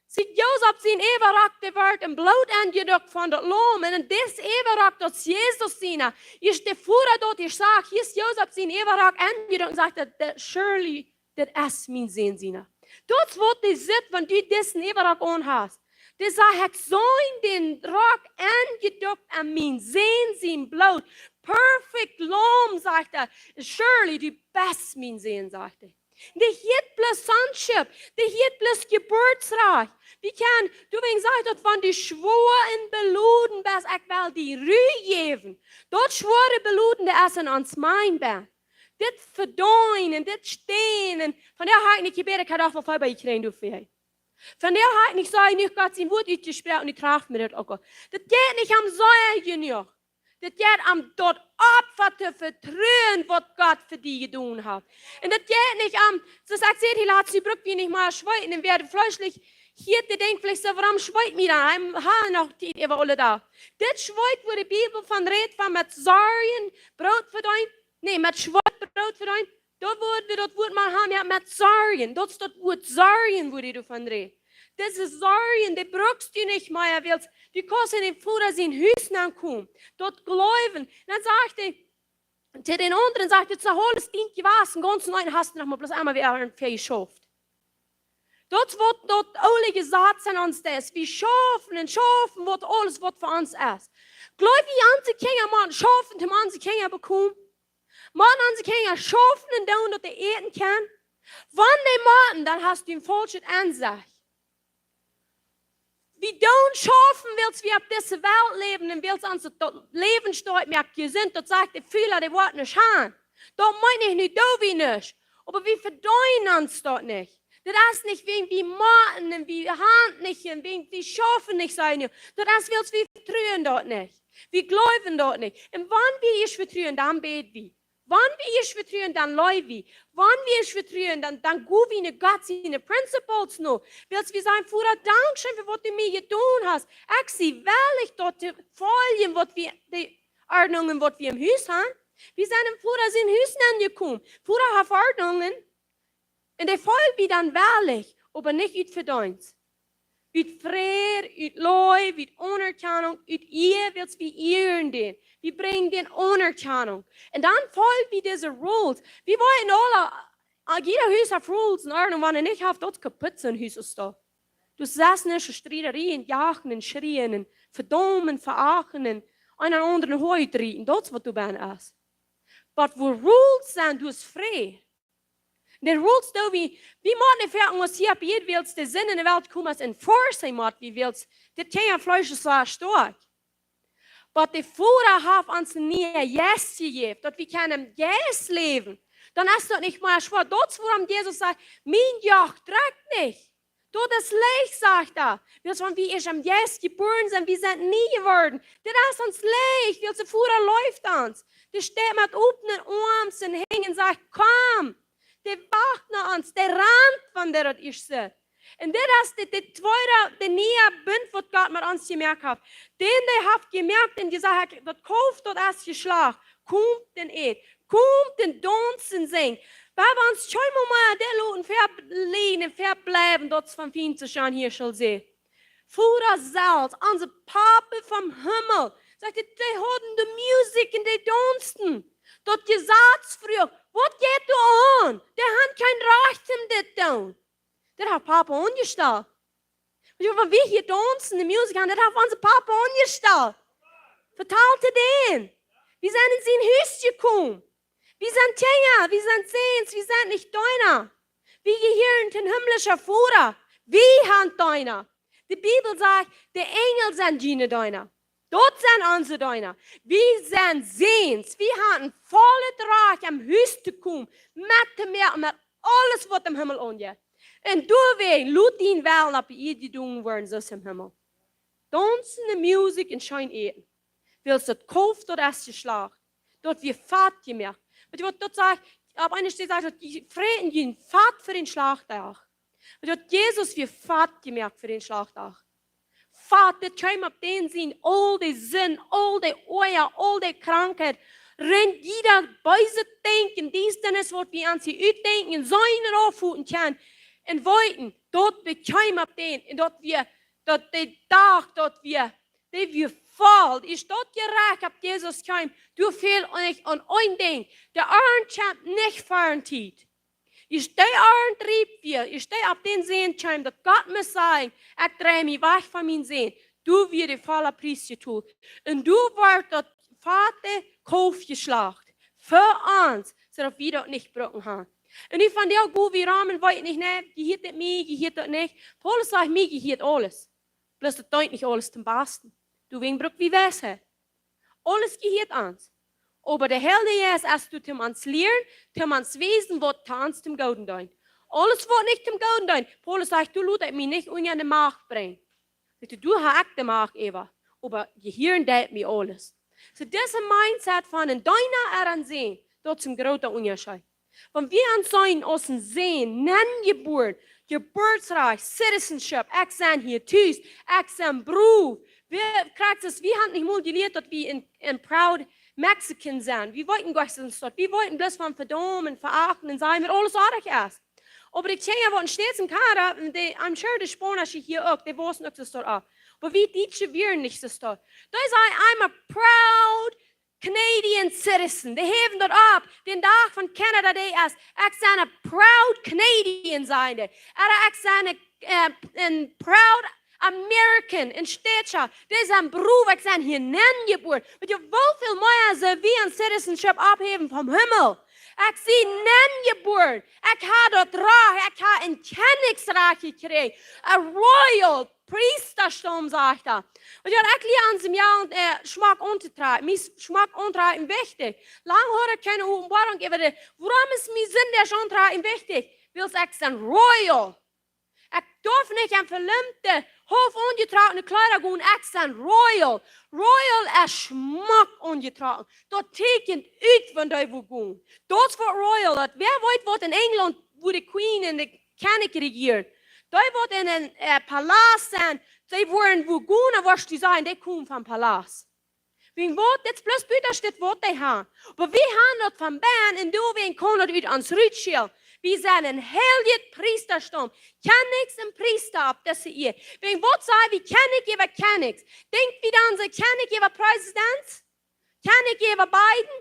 see, Josef sien Äwarock, dee wort en Bloot enjedukt von daut Laum. Un en dis Äwarock, daut es Jesus siena. Aus de Voda daut hia sach: "Hia es Josef sien Äwarock enjedukt", un sajcht hee: "Daut, daut, surely, daut es mien Sän siena." Daut es waut dee sitt, wan du disen Äwarock aun hast. Dee sajcht: "Ekj sie dän Rock enjedukt en mien Sän sien Bloot. Perfect Laum", sajcht hee. "Surely, du best mien Sän", sajcht hee. Dee heet bloos sonship, dee heet bloos Jeburtsrajcht. Wie kjennen, doawäajen sajcht daut, wan du schwoa un beloden best, ekj well die Ru jäwen. Daut schwoare Belodne es en ons mind benn. Dit vedeenen, dit stänen. Von doa hab ekj nich jebät, ekj hab doch waut Fieber jekjräajen doafäa. Von doa hab ekj nich soo jenuach Gott sien Wuat utjesproaken, nu traft mie daut uk aul. Daut jeit nich om soo jenuach. Daut jeit om daut Opfa to vetruen, waut Gott fa die jedonen haft. Un daut jeit nich om, soo aus ekj säd hia latst, du brukst die nich mea schweeten un wäa fleeschlich hia dee denkjt veleicht soo: "Wuarom schweet mie dan? Ekj hab noch Tiet äwa aule Doag." Dit Schweet, wua de Bibel von rät, von met Sorjen Broot vedeenen, nä, met Schweet Broot vedeenen, doa woat wie daut Wuat mol han, jo, met Sorjen. Daut es daut Wuat Sorjen, wua dee doavon rät. Dise Sorjen, dee brukst du nich mea, wiels du kaust en dän Voda sien Hus nenkomen. Daut jleewen. Dan sajcht hee to dän aundren, sajcht hee: "Soo, aules dient jewast, gaunz neu, hast du noch mol bloos emol wada een Fee jeschauft." Daut es waut daut oole Jesaz en ons es. Wie schaufen un schaufen, waut aules waut fa ons es. Jleew wie, onse Kjinja motten schaufen, om onse Kjinja bekomen? Motten onse Kjinja schaufen un doonen, daut dee äten kjennen? Wan dee motten, dan hast du een faulschet Aunsecht. Wie doonen schaufen, wiels wie opp dise Welt läwen un wiels ons daut Läwen stoakj moakt jesunt, daut sajcht de Fula, dee woat nuscht han. Daut meent nich, nu doo wie nuscht. Oba wie vedeenen ons daut nich. Daut es nich wäajen wie motten un wie han nich un wäajen wie schaufen nich, saj nu. Daut es, wiels wie vetruen daut nich. Wie jleewen daut nich. Un wan wie ieescht vetruen, dan bäd wie. Wan wie ieescht vetruen, dan leew wie. Wan wie ieescht vetruen, dan, dan go wie no Gott siene principles no. Wiels wie sajen: "Voda, dankscheen fa waut du mie jedonen hast. Ekj sie wellich daut to foljen, waut wie, de Ordnungen, waut wie em Hus han." Wie sent em Voda sien Hus nenjekomen. Voda haft Ordnungen. Un dee folj wie dan wellich, oba nich ut Vedeenst. Ut Fräd, ut Leew, ut Aunerkjanunk, ut Ea, wiels wie ieren dän. Wie brinjen dän Aunerkjanunk. Un dan folj wie dise rules. Wie wellen aula, ah, jieda Hus haft rules un Ordnung, wan et nich haft, daut es kaputt, soon Hus es daut. Du sitst nich en Striederien, jagen un schrieen un vedaumen, veachten un eenen aundren Hoat rieten. Daut es waut du best. Oba wua rules sent, doa es Fräd. De rules doo wie, wie motten nich foaken aus hia opp Ieed, wiels de Sind en de Welt jekomen es, enforcen mott wie, wiels dit Kjinjafleesch es soo stoakj. Oba de Voda haft ons een nieen Jeist jejäft, daut wie kjennen em Jeist läwen. Dan es daut nich mea schwoa. Daut es wuarom Jesus sajcht: "Mien Joch drekjt nich." Daut es leicht, sajcht hee. Wiels wan wie ieescht em Jeist jebuaren sent, wie sent nie jeworden. Dit es ons leicht, wiels de Voda läuft ons. Dee steit met opne Oarms un Henj un sajcht: "Komm!" Dee wacht no ons, dee rant, wan dee daut ieescht sitt. Un dit es de, de tweede, de niee Bunt, waut Gott met ons jemoakt haft. Dän, dee haft jemoakt un jesajcht: "Daut Kalf, daut es jeschlacht. Komt un ät. Komt un daunst un sinjt." Wie haben ons kjeenmol mea dit loten vebleiwen, vebleiwen, daut von fien to schaun hia schul sennen. Voda selfst, onse Papa vom Himmel, sajcht hee, dee hauden de Musikj un dee daunsten. Daut Jesaz fruach: "Waut jeit doa aun? Dee haben kjeen Rajcht om dit to doonen." Dit haft Papa aunjestalt. Jo, wan wie hia daunsten, de Musikj haben, dit haft onse Papa aunjestalt. Vetalt to dän. Wie sent en sien Hus jekomen. Wie sent Kjinja, wie sent Säns, wie sent nich Deena. Wie jehieren dän himmlischen Voda. Wie sent Deena. De Bibel sajcht, de Enjel sent june Deena. Daut sent onse Deena. Wie sent Säns. Wie haben vollet Rajcht, em Hus to komen, met to moaken, met aules, waut em Himmel aunjeit. Un doawäajen lot dien Wellen opp de Ieed jedonen woaren, soo aus em Himmel. Daunsten, de Musikj un scheen äten. Wiels daut Kalf, daut es jeschlacht. Daut wia fat jemoakt. Weetst du, waut daut sajcht? Opp eene Städ sajcht daut, dee fräten dän Fat fa dän Schlachtdach. Weetst du, daut Jesus wia fat jemoakt fa dän Schlachtdach. Fat, dit kjeem opp dän sienen, aul de Sind, aul de Oaja, aul de Krankheit, rein jieda beese Denkjen, Diestanis, waut wie aun sikj utdenkjen, seenen un aufhoolen kjennen, un weeten, daut bekjeem opp dän, un daut wia, daut dee Dach, daut wia, dee wia voll. Aus daut Jerecht opp Jesus kjeem, doa fäld nich aun een Dinkj. De Arnt kjemt nich ver Tiet. Aus de Arnt riep wia, aus dee opp dän Säajen kjeem, daut Gott must sajen: "Ekj drei mie wajch von mienen Sän." Doa wia de volle Pries jetolt. Un doa wort daut fate Kalf jeschlacht. Fa ons, soo daut wie daut nich brucken haben. Un nu von dee, woo wie ramen, weeten nich, nä, jehieet dit mie, jehieet daut nich. Paulus sajcht: "Mie jehieet aules." Bloos daut deent nich aules toom Basten. Doawäajen bruck wie Weisheit. Aules jehieet ons. Oba de Heilje Jeist es doa toom ons lieren, toom ons wiesen, waut to ons toom Gooden deent. Aules, waut nich toom Gooden deent, Paulus sajcht: "Doa lot ekj mie nich unja de Macht brinjen." Weetst du, doa hab ekj de Macht äwa. Oba jehieren deit mie aules. Soo, dise Mindset von een Deena ooda een Sän, daut es een groota Unjascheet. Wan wie ons seenen aus een Sän, nenjebuaren, Jeburtsrajcht, Citizenship, ekj sie hia tus, ekj sie Brud. Wie, krakjt soo aus, wie haben nich mol jelieet, daut wie een, een proud Mexican sent. Wie weeten goanich, waut daut es. Wie weeten bloos von vedaumen, verachten un sajen, waut aules oajch es. Oba de Kjinja, waut en States en Kanada, un dee, I'm sure de Spaunische hia uk, dee wausen uk soo doa opp. Oba wie Dietsche wieren nich soo doa. Dee sajen: "I'm a proud Canadian citizen." Dee häwen daut opp, dän Dach von Canada Day aus: "Ekj sie a proud Canadian," sajen dee. Ooda: "Ekj sie a, eh, a proud American," en States. Dee sent Brud, ekj sie hia nenjebuaren. Weetst du, woo väl mea soo wie een Citizenship opphäwen vom Himmel? Ekj sie nenjebuaren. Ekj hab daut Rajcht, ekj hab een Kjennichsrajcht jekjräajen. A royal Priestastaum, sajcht hee. Weetst du, ekj lia aun sien Joa, eh, schmock auntotrakjen. Mie schmock auntrakjen wichtich. Lang haud ekj kjeene Openboarunk äwa de, wuarom es mie sien Auntrakjen wichtich? Wiels ekj sie royal. Ekj darf nich en velimpte, haulf aunjetrockne Kjleeda gonen, ekj sie royal. Royal es schmock aunjetrocken. Daut tieekjent ut, wan dee wua gonen. Daut es waut royal es. Wäa weet, waut en Enjlaunt, wua de Queen un de Kjennich rejieren? Dee waut en een, eh, Palaust sent, dee woaren wua gonen, dan woascht du sajen, dee komen vom Palaust. Wäajen waut? Dit es bloos buta Städ, waut dee haben. Oba wie haben daut von bennen un doawäajen kaun daut ut ons rutschellen. Wie sent een heiljet Priestastaum. Kjennichs un Priesta opp dise Ieed. Wäajen waut saj wie Kjennich äwa Kjennichs? Denkj wie dan soo Kjennich äwa President? Kjennich äwa Biden?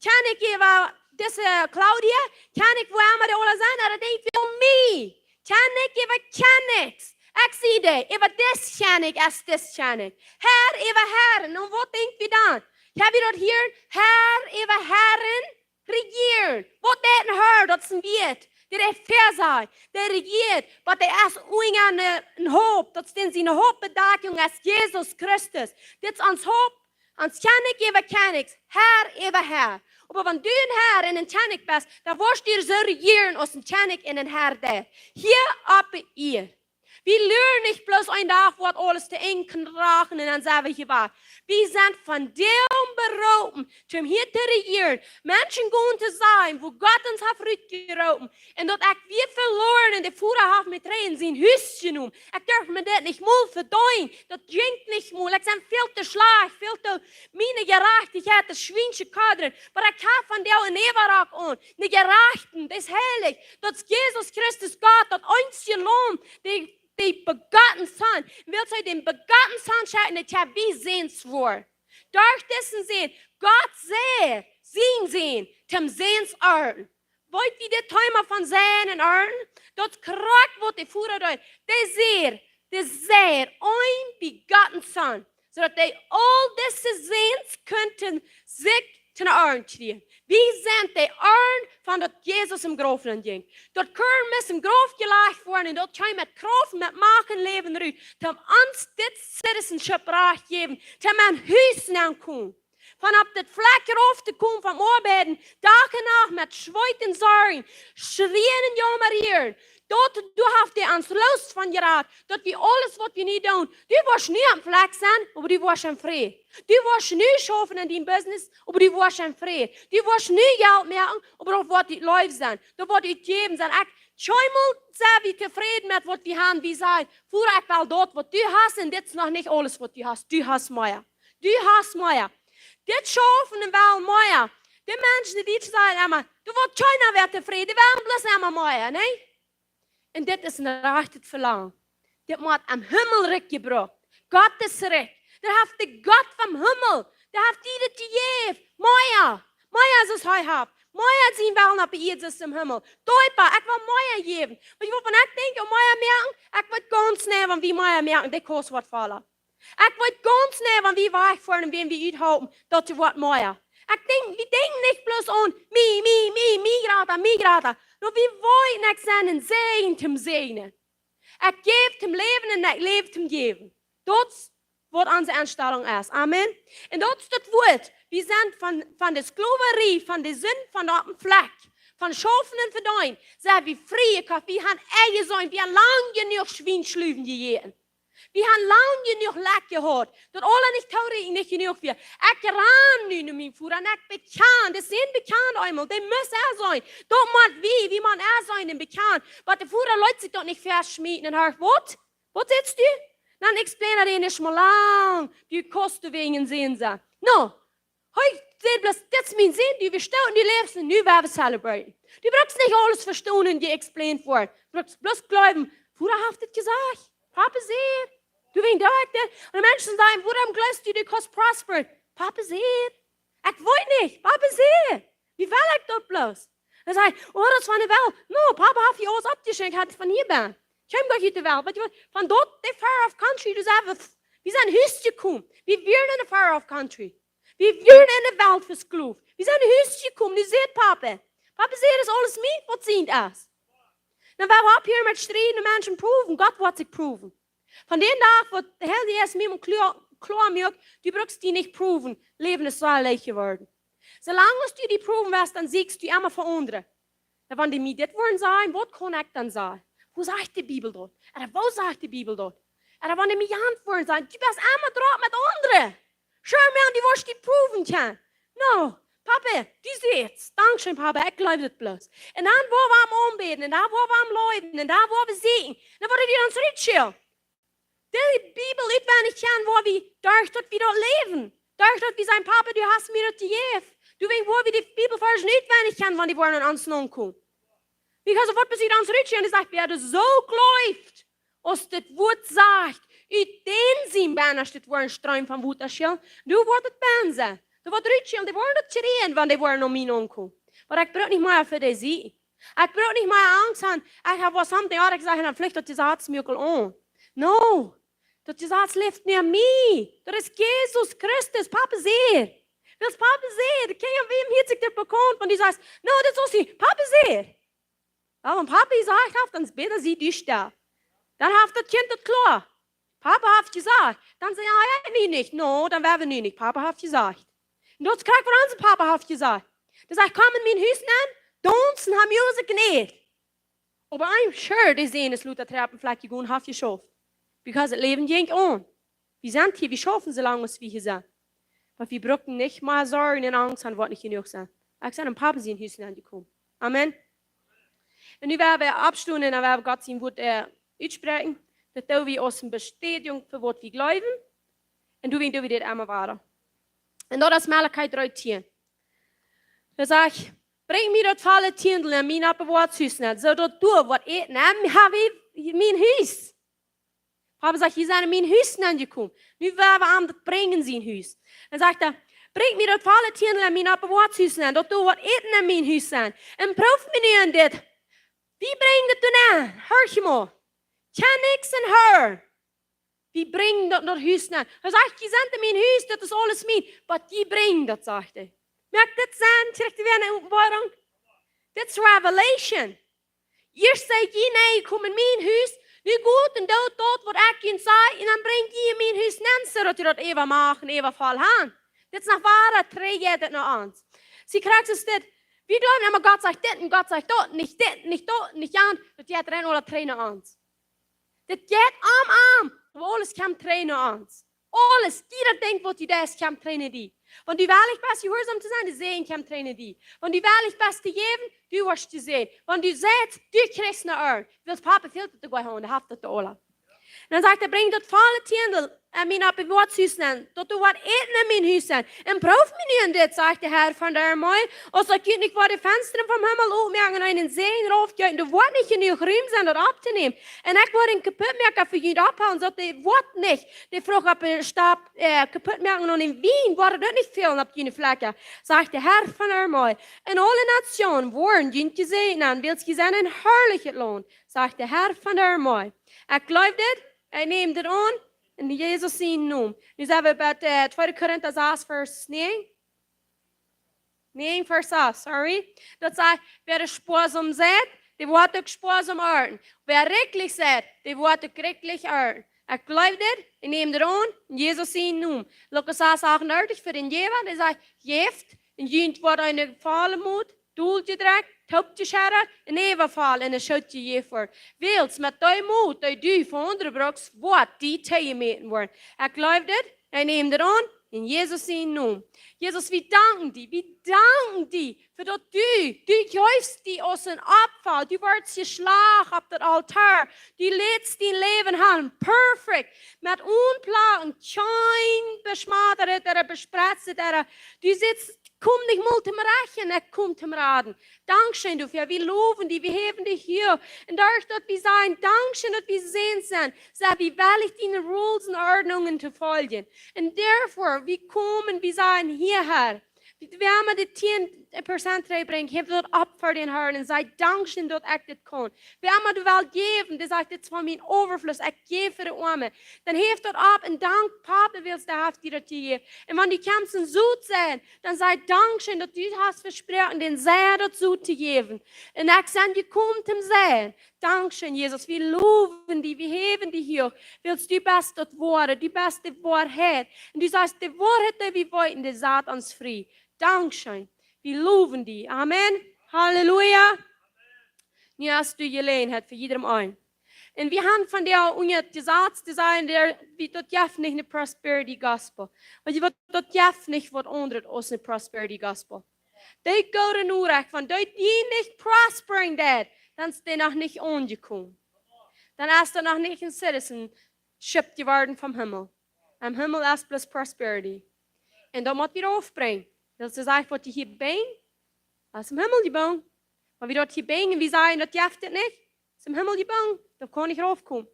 Kjennich äwa dise Claudia? Kjennich, wua emma dee aula sent? Ooda denkj wie aun mie? Kjennich äwa Kjennichs. Ekj sie dee, äwa dis Kjennich es dis Kjennich. Herr äwa Herren. Un waut denkj wie dan? Hab wie daut hia? Herr äwa Herren rejieren. Waut deit een Herr? Daut es een Wieet. Dee deit väasajen. Dee rejieet, oba dee es unja een, een Haupt. Daut es dan siene Hauptbedakjunk es Jesus Christus. Dit es ons Haupt, ons Kjennich äwa Kjennichs, Herr äwa Herr. Oba wan du een Herr un een Kjennich best, dan woascht du soo rejieren aus een Kjennich un een Herr deit. Hia opp de Ieed. Wie luren nich bloos een Dach, waut aules to Enj kaun rachen un dan sent wie hia wajch. Wie sent von däm beroopen, om hia to rejieren, Menschen gonen to sajen, wua Gott ons haft rutjeroopen. Un daut ekj wia veloaren un de Voda haft mie trigj en sien Hus jenomen. Ekj durf mie dit nich mol vedeenen. Daut jinkj nich mol. Ekj sie väl to schlajcht, väl to, miene Jerajchtichkjeit es schwiensche Kodren. Oba ekj hab vondoag een Äwarock aun. De Jerajchten, dee es heilich. Daut es Jesus Christus Gott, daut eensje Laum, dee, dee begotten Sän. Un wiels hee dän begotten Sän schekjt, daut hab wie Säns woaren. Derch disen Sän, Gott säd, sien Sän, toom Säns arnten. Weet wie dit Thema von Säen un Arnten? Daut krakjt waut de Voda deed. Dee säd, dee säd, een begotten Sän. Soodaut dee aul dise Säns kunnen sikj to ne Arnt kjrieen. Wie sent de Arnt von daut Jesus em Grauf nenn jinkj. Daut Korn must em Grauf jelajcht woaren un daut kjeem met Krauft, met Macht un Läwen rut. Toom ons dit citizenship Rajcht jäwen, toom em Hus nenn komen. Von opp daut Flakj rauf to komen, vom Oabeiden, Dach un Nacht met Schweet un Sorjen, schrieen un jaumerieren. Daut, du hast dee ons loos von jerat, daut wie aules, waut wie nu doonen, du woascht nu aum Flakj sennen, oba du woascht em Fräd. Du woascht nu schaufen en dien Business, oba du woascht em Fräd. Du woascht nu Jelt moaken, oba daut woat die leew sennen, daut woat die jäwen sennen. Ekj, kjeenmol sent wie tofräd met waut wie haben, wie sajen, Voda, ekj well daut, waut du hast, un dit es noch nich aules, waut du hast. Du hast mea. Du hast mea. Dit schaufen un well mea. De Menschen, dee dit sajen emma, doa woat kjeena wada tofräd, dee wellen bloos emma mea, nä? Un dit es een rajchtet Velangen. Dit mott aum Himmelrikj jebrocht. Gott es rikj. Doa haft de Gott vom Himmel, dee haft die dit jejäft. Mea. Mea aus hee haft. Mea sien Wellen opp de Ieed aus em Himmel. Deepa, ekj well mea jäwen. Weetst du waut, wan ekj denkj aun mea moaken, ekj weet gaunz jeneiw, wan wie mea moaken, de Kost woat volla. Ekj weet gaunz jeneiw, wan wie wajchfoaren un wan wie uthalpen, daut woat mea. Ekj denkj, wie denkjen nich bloos aun mie, mie, mie, mie jrata, mie jrata. Nä, wie wellen ekj sennen een Säajen toom säajnen. Ekj jäw toom läwen un ekj läw toom jäwen. Daut es waut onse Enstalunk es. Amen. Un daut es daut Wuat. Wie sent von, von de Sklowarie, von de Sind, von daut Flakj, von schaufen un vedeenen, sent wie frie jekoft. Wie haben enjeseenen, wie haben lang jenuach Schwienschluwen jejäten. Wie haben lang jenuach Lekj jehaut, daut aules nich toorieekjent, nich jenuach wia. Ekj ran nu no mien Voda un ekj bekjan, daut es bekjan eemol, dee mott enseenen. Daut mott wie, wie motten enseenen un bekjan. Oba de Voda lat sikj daut nich veschmieten un hee, waut? Waut sajchst du? Dan ekj spleen daut eemol lang, du kaust doawäajen seenen sennen. Nä, hee sajcht bloos, dit es mien Sän, du best doot un du läfst un nu woa wie celebraten. Du brukst nich aules vestonen, dee explained woat. Du brukst bloos jleewen, Voda haft dit jesajcht. Papa sajcht, du, wan du dit. Un de Menschen sajen, wuarom jleefst du, du kaust prosperen? Papa sajcht, ekj weet nich, Papa sajcht. Wie well ekj daut bloos? Dan saj ekj, oh, daut es von de Welt. Nä, Papa haft die aules oppjeschekjt, haft von hia bie. Ekj kjeem goanich ut de Welt. Weetst du waut? Von doa, de far off country, du sajchst, wie sent no Hus jekomen. Wie wieren en de far off country. Wie wieren en de Welt vesklowt. Wie sent no Hus jekomen. Nu sajcht Papa. Papa sajcht, daut es aules mie, waut sient es. Dan woa wie opphieren met strieden un Menschen prowen. Gott woat sikj prowen. Von dän Dach, waut de Herr Jeist mie kloa, kloa muak, du brukst die nich prowen. Läwen es soo leicht jeworden. Soo lang aus du die prowen woascht, dan sieekjst du emma fa aundre. Dan wan dee mie dit woaren sajen, waut kaun ekj dan sajen? Woo sajcht de Bibel daut? Ooda woo sajcht de Bibel daut? Ooda wan dee mie jant woaren sajen, du best emma drock met aundre. Schau mol, du woascht die prowen kjennen. Nä, Papa, du sajchst, dankscheen, Papa, ekj jleew daut bloos. Un dan woa wie am aunbäden, un dan woa wie am leewen, un dan woa wie sieekjen. Dan woat hee ons rutschälen. De Bibel utwendich kjennen, woa wie, derch daut wie daut läwen. Derch daut wie sajen, Papa, du hast mie daut jejäft. Du, wan woa wie de Bibelvarsch utwendich kjennen, wan dee woaren aun ons nokomen. Because of waut passiert ons rutschälen, dee sajcht, wäa daut soo jleeft, aus daut Wuat sajcht, ut dän sien Binnastet woaren Streem von Wota schellen, doa woat et bennen sennen. Doa woat rutschälen, dee woaren daut kjrieen, wan dee woaren aun mie nokomen. Oba ekj bruk nich mea fa dee sieekjen. Ekj bruk nich mea Angst haben. Ekj hab waut something, ooda ekj saj, dan flicht daut Jesaz mie uk aul aun. Nä. Daut Jesaz läft nich en mie. Daut es Jesus Christus, Papa sajcht. Wiels Papa sajcht, de Kjinja, wäm hieet sikj dit bekaunt, wan du sajchst, nä, daut es soo, Papa sajcht. Oba wan Papa jesajcht haft, dan es bäta, sie du stell. Dan haft daut Kjint daut kloa. Papa haft jesajcht. Dan saj ekj, nä, nich. Nä, dan woa wie nu nich. Papa haft jesajcht. Un daut krakjt, waut onse Papa haft jesajcht. Dee sajcht, komm en mien Hus nenn, daunzen, ha Musikj un ät. Oba I'm sure, dee sent es lota Treppenflakj jegonen, haft jeschauft. Because daut Läwen jinkj aun. Wie sent hia, wie schaufen soo lang aus wie hia sent. Oba wie brucken nich mea sorjen un Angst han, waut nich jenuach sent. Ekj sie en Papa sien Hus aunjekomen. Amen. Un nu woa wie oppstonen un woa wie Gott sien Wort, äh, utspräakjen. Daut doo wie aus eene Bestätigung fa waut wie jleewen. Un doawäajen doo wie dit emma wada. Un daut es Malachi dree tieen. Doa sajcht: "Brinjt mie daut volle Tieendel en mien Oppbewoaringshus nenn, soo daut doa waut Äten en mien Hus." Papa sajcht: "Jie sent en mien Hus aunjekomen. Nu woa wie am daut brinjen, sien Hus." Dan sajcht hee: "Brinjt mie daut volle Tieendel en mien Oppbewoaringshus nenn, daut doa waut Äten en mien Hus sent. Un prooft mie nu en dit." Wie brinjen daut doa nenn. Horcht mol. Kjenn nuscht aundret. Wie brinjen daut no daut Hus nenn. Hee sajcht: "Jie sent en mien Hus, daut es aules mien. Waut jie brinjen, daut," sajcht hee. Moakt dit Senn? Kjricht jie wada eene Openboarunk? Dit es Revelation. Ieescht säd jie: "Nä, jie komen en mien Hus. Nu got un doot daut, waut ekj junt saj, un dan brinjt jie en mien Hus nenn, soo daut jie daut äwa moaken, äwa voll han." Dit es noch wada trigj, dit no ons. See, krakjt es dit. Wie jleewen emma, Gott sajcht dit un Gott sajcht daut, nich dit, nich daut, nich jant. Daut jeit rein aula trigj no ons. Dit jeit om, om. Oba aules kjemt trigj no ons. Aules, jie daut Dinkj, waut du deist, kjemt trigj no die. Wan du wellich best, jehuarsom to sennen, de Säajen kjemt trigj no die. Wan du wellich best to jäwen, du woascht de Säajen. Wan du sajchst, du kjrichst ne Oa. Wiels Papa fält daut goa aun, dee haft daut aula. Un dan sajcht hee: "Brinjt daut volle Tieendel en mien Oppbewoaringshus nenn, daut doa waut Äten en mien Hus sent. Un prooft mie nu en dit, sajcht de Herr von de Armee, aus ekj junt nich woa de Fensta vom Himmel opmoaken un eenen Säajen raufjeeten, doa woat nich jenuach Rum sennen, daut opptonämen. Un ekj woa dän Kaputtmoaka fa junt aufhoolen, soo daut dee woat nich de Frucht opp dän Stab, äh, kaputtmoaken, un aun dän Wien woat daut nich fälen opp june Flakja, sajcht de Herr von de Armee. Un aule Natsjoonen woaren junt säajnen, wiels jie sent een harlichet Launt, sajcht de Herr von de Armee." Ekj jleew dit, ekj näm dit aun, en Jesus sien Nomen. Nu sent wie bie, äh, tweede Korinta sas, Varsch näajen. Näajen, Varsch sas, sorry. Daut sajcht: "Wäa spoasom seit, dee woat uk spoasom arnten. Wäa rikjlich seit, dee woat uk rikjlich arnten." Ekj jleew dit, ekj näm dit aun, en Jesus sien Nomen. Lukas sas achtendartich, fa dän Jäwa, dee sajcht: "Jäft, un junt woat eene volle Mot, dol jedrekjt, toop jescheddat, un äwavoll enne Schoot jejäft woaren. Wiels met dee Mot, dee du fa aundre brukst, woat die toojemäten woaren." Ekj jleew dit, ekj näm dit aun, en Jesus sien Nomen. Jesus, wie danken die, wie danken die, fa daut du, du jeefst die aus een Opfa, du worscht jeschlacht opp daut Aultoa, du lätst dien Läwen han, perfekt, met onplagen, kjeen beschmatet ooda besprezt ooda, du sajchst: "Ekj kom nich mol toom Rajchten, ekj kom toom Raden." Dankscheen doafäa, wie lowen die, wie häwen die hia. Un doaderch daut wie sajen: "Dankscheen, daut wie jesäajent sent, sent wie wellich diene Rules un Ordnungen to foljen." Un doafäa, wie komen, wie sajen: "Hia, Herr, wie woaren de tieen Prozent trigjbrinjen, jäw daut opp fa dän Herrn un saj: 'Dankscheen, daut ekj dit kaun.'" Wäa emma du west jäwen, dee sajcht: "Dit es von mien Äwafluss, ekj jäw fa de Oame." Dan jäw daut opp un dank Papa, wiels dee haft die daut jejäft. Un wan du kjemst un sot sent, dan saj: "Dankscheen, daut du hast vesproaken, dän Sän daut sot to jäwen. Un ekj sie jekomen toom Sän." Dankscheen, Jesus, wie lowen die, wie häwen die huach, wiels du best daut Woare, du best de Woarheit. Un du sajchst: "De Woarheit, dee wie weeten, dee sat ons frie." Dankscheen. Wie lowen die. Amen. Halleluja. Nu hast du Jeläajenheit fa jieda eenen. Un wie haben von dee unja daut Jesaz to sajen, dee, wie, daut jeft nich een Prosperity Gospel. Wiels jie waut, daut jeft nich waut aundret aus een Prosperity Gospel. Dee goode Norecht von, dee die nich prospering deit, dan es dee noch nich aunjekomen. Dan es dee noch nich een citizenship jeworden vom Himmel. Em Himmel es bloos Prosperity. Un daut mott wie oppbrinjen. Daut es eejentlich waut du hia best, es em Himmel jebungen. Wan wie daut hia bungen, wie sajen: "Daut jeft et nich", es em Himmel jebungen, daut kaun nich raufkomen.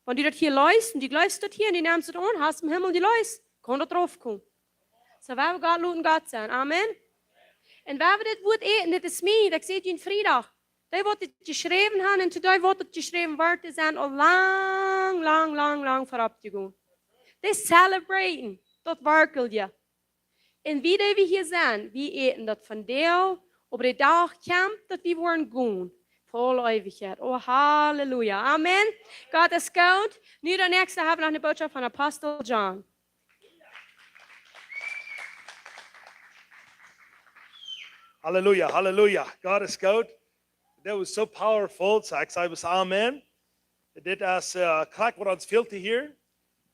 Wan du daut hia leest un du jleefst daut hia un du nemst et aun, hast em Himmel jeleest, kaun daut raufkomen. Soo, woa wie Gott loten Gott sennen. Amen. Un woa wie dit Wort äten, dit es mien, ekj säd junt Friedach, dee waut dit jeschräwen haben un to dee waut dit jeschräwen woat, dee sent aul lang, lang, lang, lang verop jegonen. Dee celebraten daut werkjlich. Un wie, dee wie hia sent, wie äten daut vondoag, oba de Dach kjemt, daut wie woaren gonen fa aule Eewichkjeit. Oh, Halleluja. Amen. Gott es goot. Nu, daut näakjste hab wie noch eene Botschaft von Apostel John. Halleluja, Halleluja. Gott es goot. That was so powerful. So ekj saj bloos Amen. Dit es, äh, krakjt waut ons fält hia.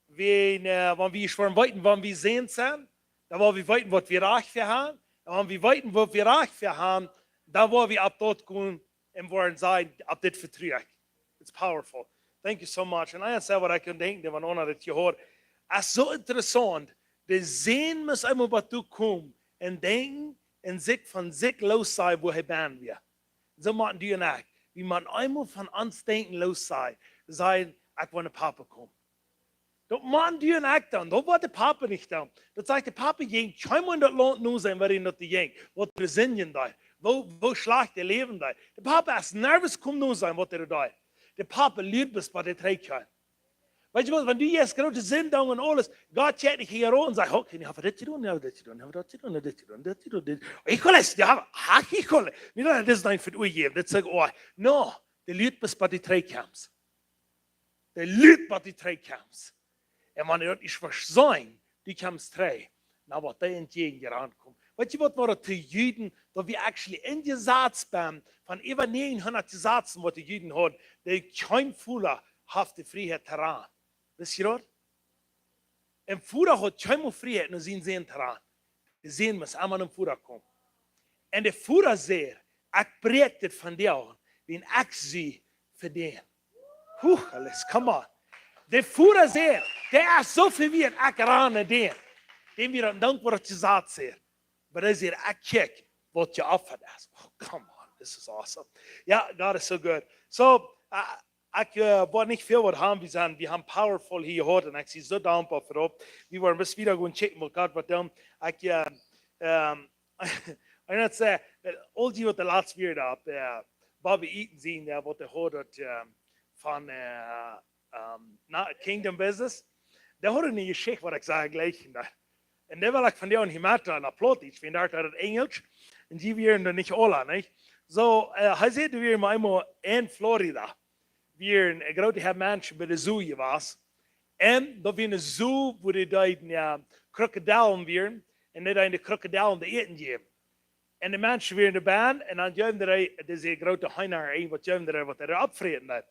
Wie, äh, wan wie woaren weeten, wan wie jesäajent sent, dan woa wie weeten, waut wie rajcht fa haben. Un wan wie weeten, waut wie rajcht fa haben, dan woa wie opp daut gonen un woaren sajen, opp dit vetru ekj. It's powerful. Thank you so much. Un eent es waut ekj aun denkj, wan eena dit hia hieet, es soo interessaunt. De Sän mott eemol bat doa komen un denkjen un sikj von sikj loos sajen, woo hee bie wia. Soo motten du un ekj, wie motten eemol von ons Denkjen loos sajen, sajen, ekj well no Papa komen. Daut motten du un ekj doonen, daut woat de Papa nich doonen. Daut sajcht, de Papa jinkj kjeenmol en daut Launt noseenen, wua hee daut jinkj, waut hee sinjen deed, woo, woo schlajcht hee läwen deed. De Papa es nuscht jekomen noseenen, waut hee deed. De Papa luat bloos, waut hee trigj haud. Weetst du waut, wan du jeist groote Sind doonen un aules, Gott kjikjt nich hia rom un sajcht, okay, nu hab ekj dit jedonen, nu hab ekj dit jedonen, nu hab ekj daut jedonen, nu hab ekj dit jedonen, dit jedonen, dit. Ekj woa, jo, ach, ekj woa. Nä, nä, dit es nich fa utjäwen, dit es, oh, no, de luat bloos, waut hee trigj kjemt. De luat, waut hee trigj kjemt. Un wan hee daut nich vestonen, dee kjemt trigj, dan woat hee entjäajen jerannt komen. Weetst du waut, waut de Juden, daut wie actually enjesat sent von äwa näajenhundat Jesazen, waut de Juden hauden, dee kjeen Voda haud de Frieheit to rannen. Weetst du daut? Een Voda haud kjeenmol Frieheit no sienen Sän to rannen. De Sän mott emma nom Voda komen. Un de Voda sajcht, ekj bräakj dit von die aun, wan ekj sie fa dän. Huh, alles, come on. De Voda sajcht, dee es soo väl wieet, ekj ran no dän. Dän wia daut dankboa, waut jesajcht es. Oba dee sajcht, ekj kjikj, waut jeopfat es. Oh, come on, this is awesome. Jo, God is so good. So, uh, ekj, äh, woa nich väl waut haben, wie sent, wie haben powerful hia jehieet un ekj sie soo dankboa fa daut. Wie woaren bloos wieda gonen checken, waut Gott woat doonen. Ekj, äh, ähm, un daut, äh, aul dee waut de latste Wieed opp, äh, Bobby Eaton sien, jo, waut hee haud, äh, von, äh, ähm, no, Kingdom Business. Dee haud eene Jeschicht, waut ekj saj jlikj. Un dee well ekj von die hia met, äh, no Plautdietsch, wan daut opp Enjelsch. Un dee wieren doa nich aula, nich? So, äh, hee säd, wie wieren eemol en Florida. Wieren, äh, groote Häad Menschen bie de Zoo jewast. Un doa wia een Zoo, wua dee deeden, jo, Krokodillen wieren. Un dee deeden de Krokodillen to äten jäwen. Un de Menschen wieren doa bennen, un dan jeewen dee, dise groote Heena, irjent waut jeewen dee, waut dee oppfräten deed.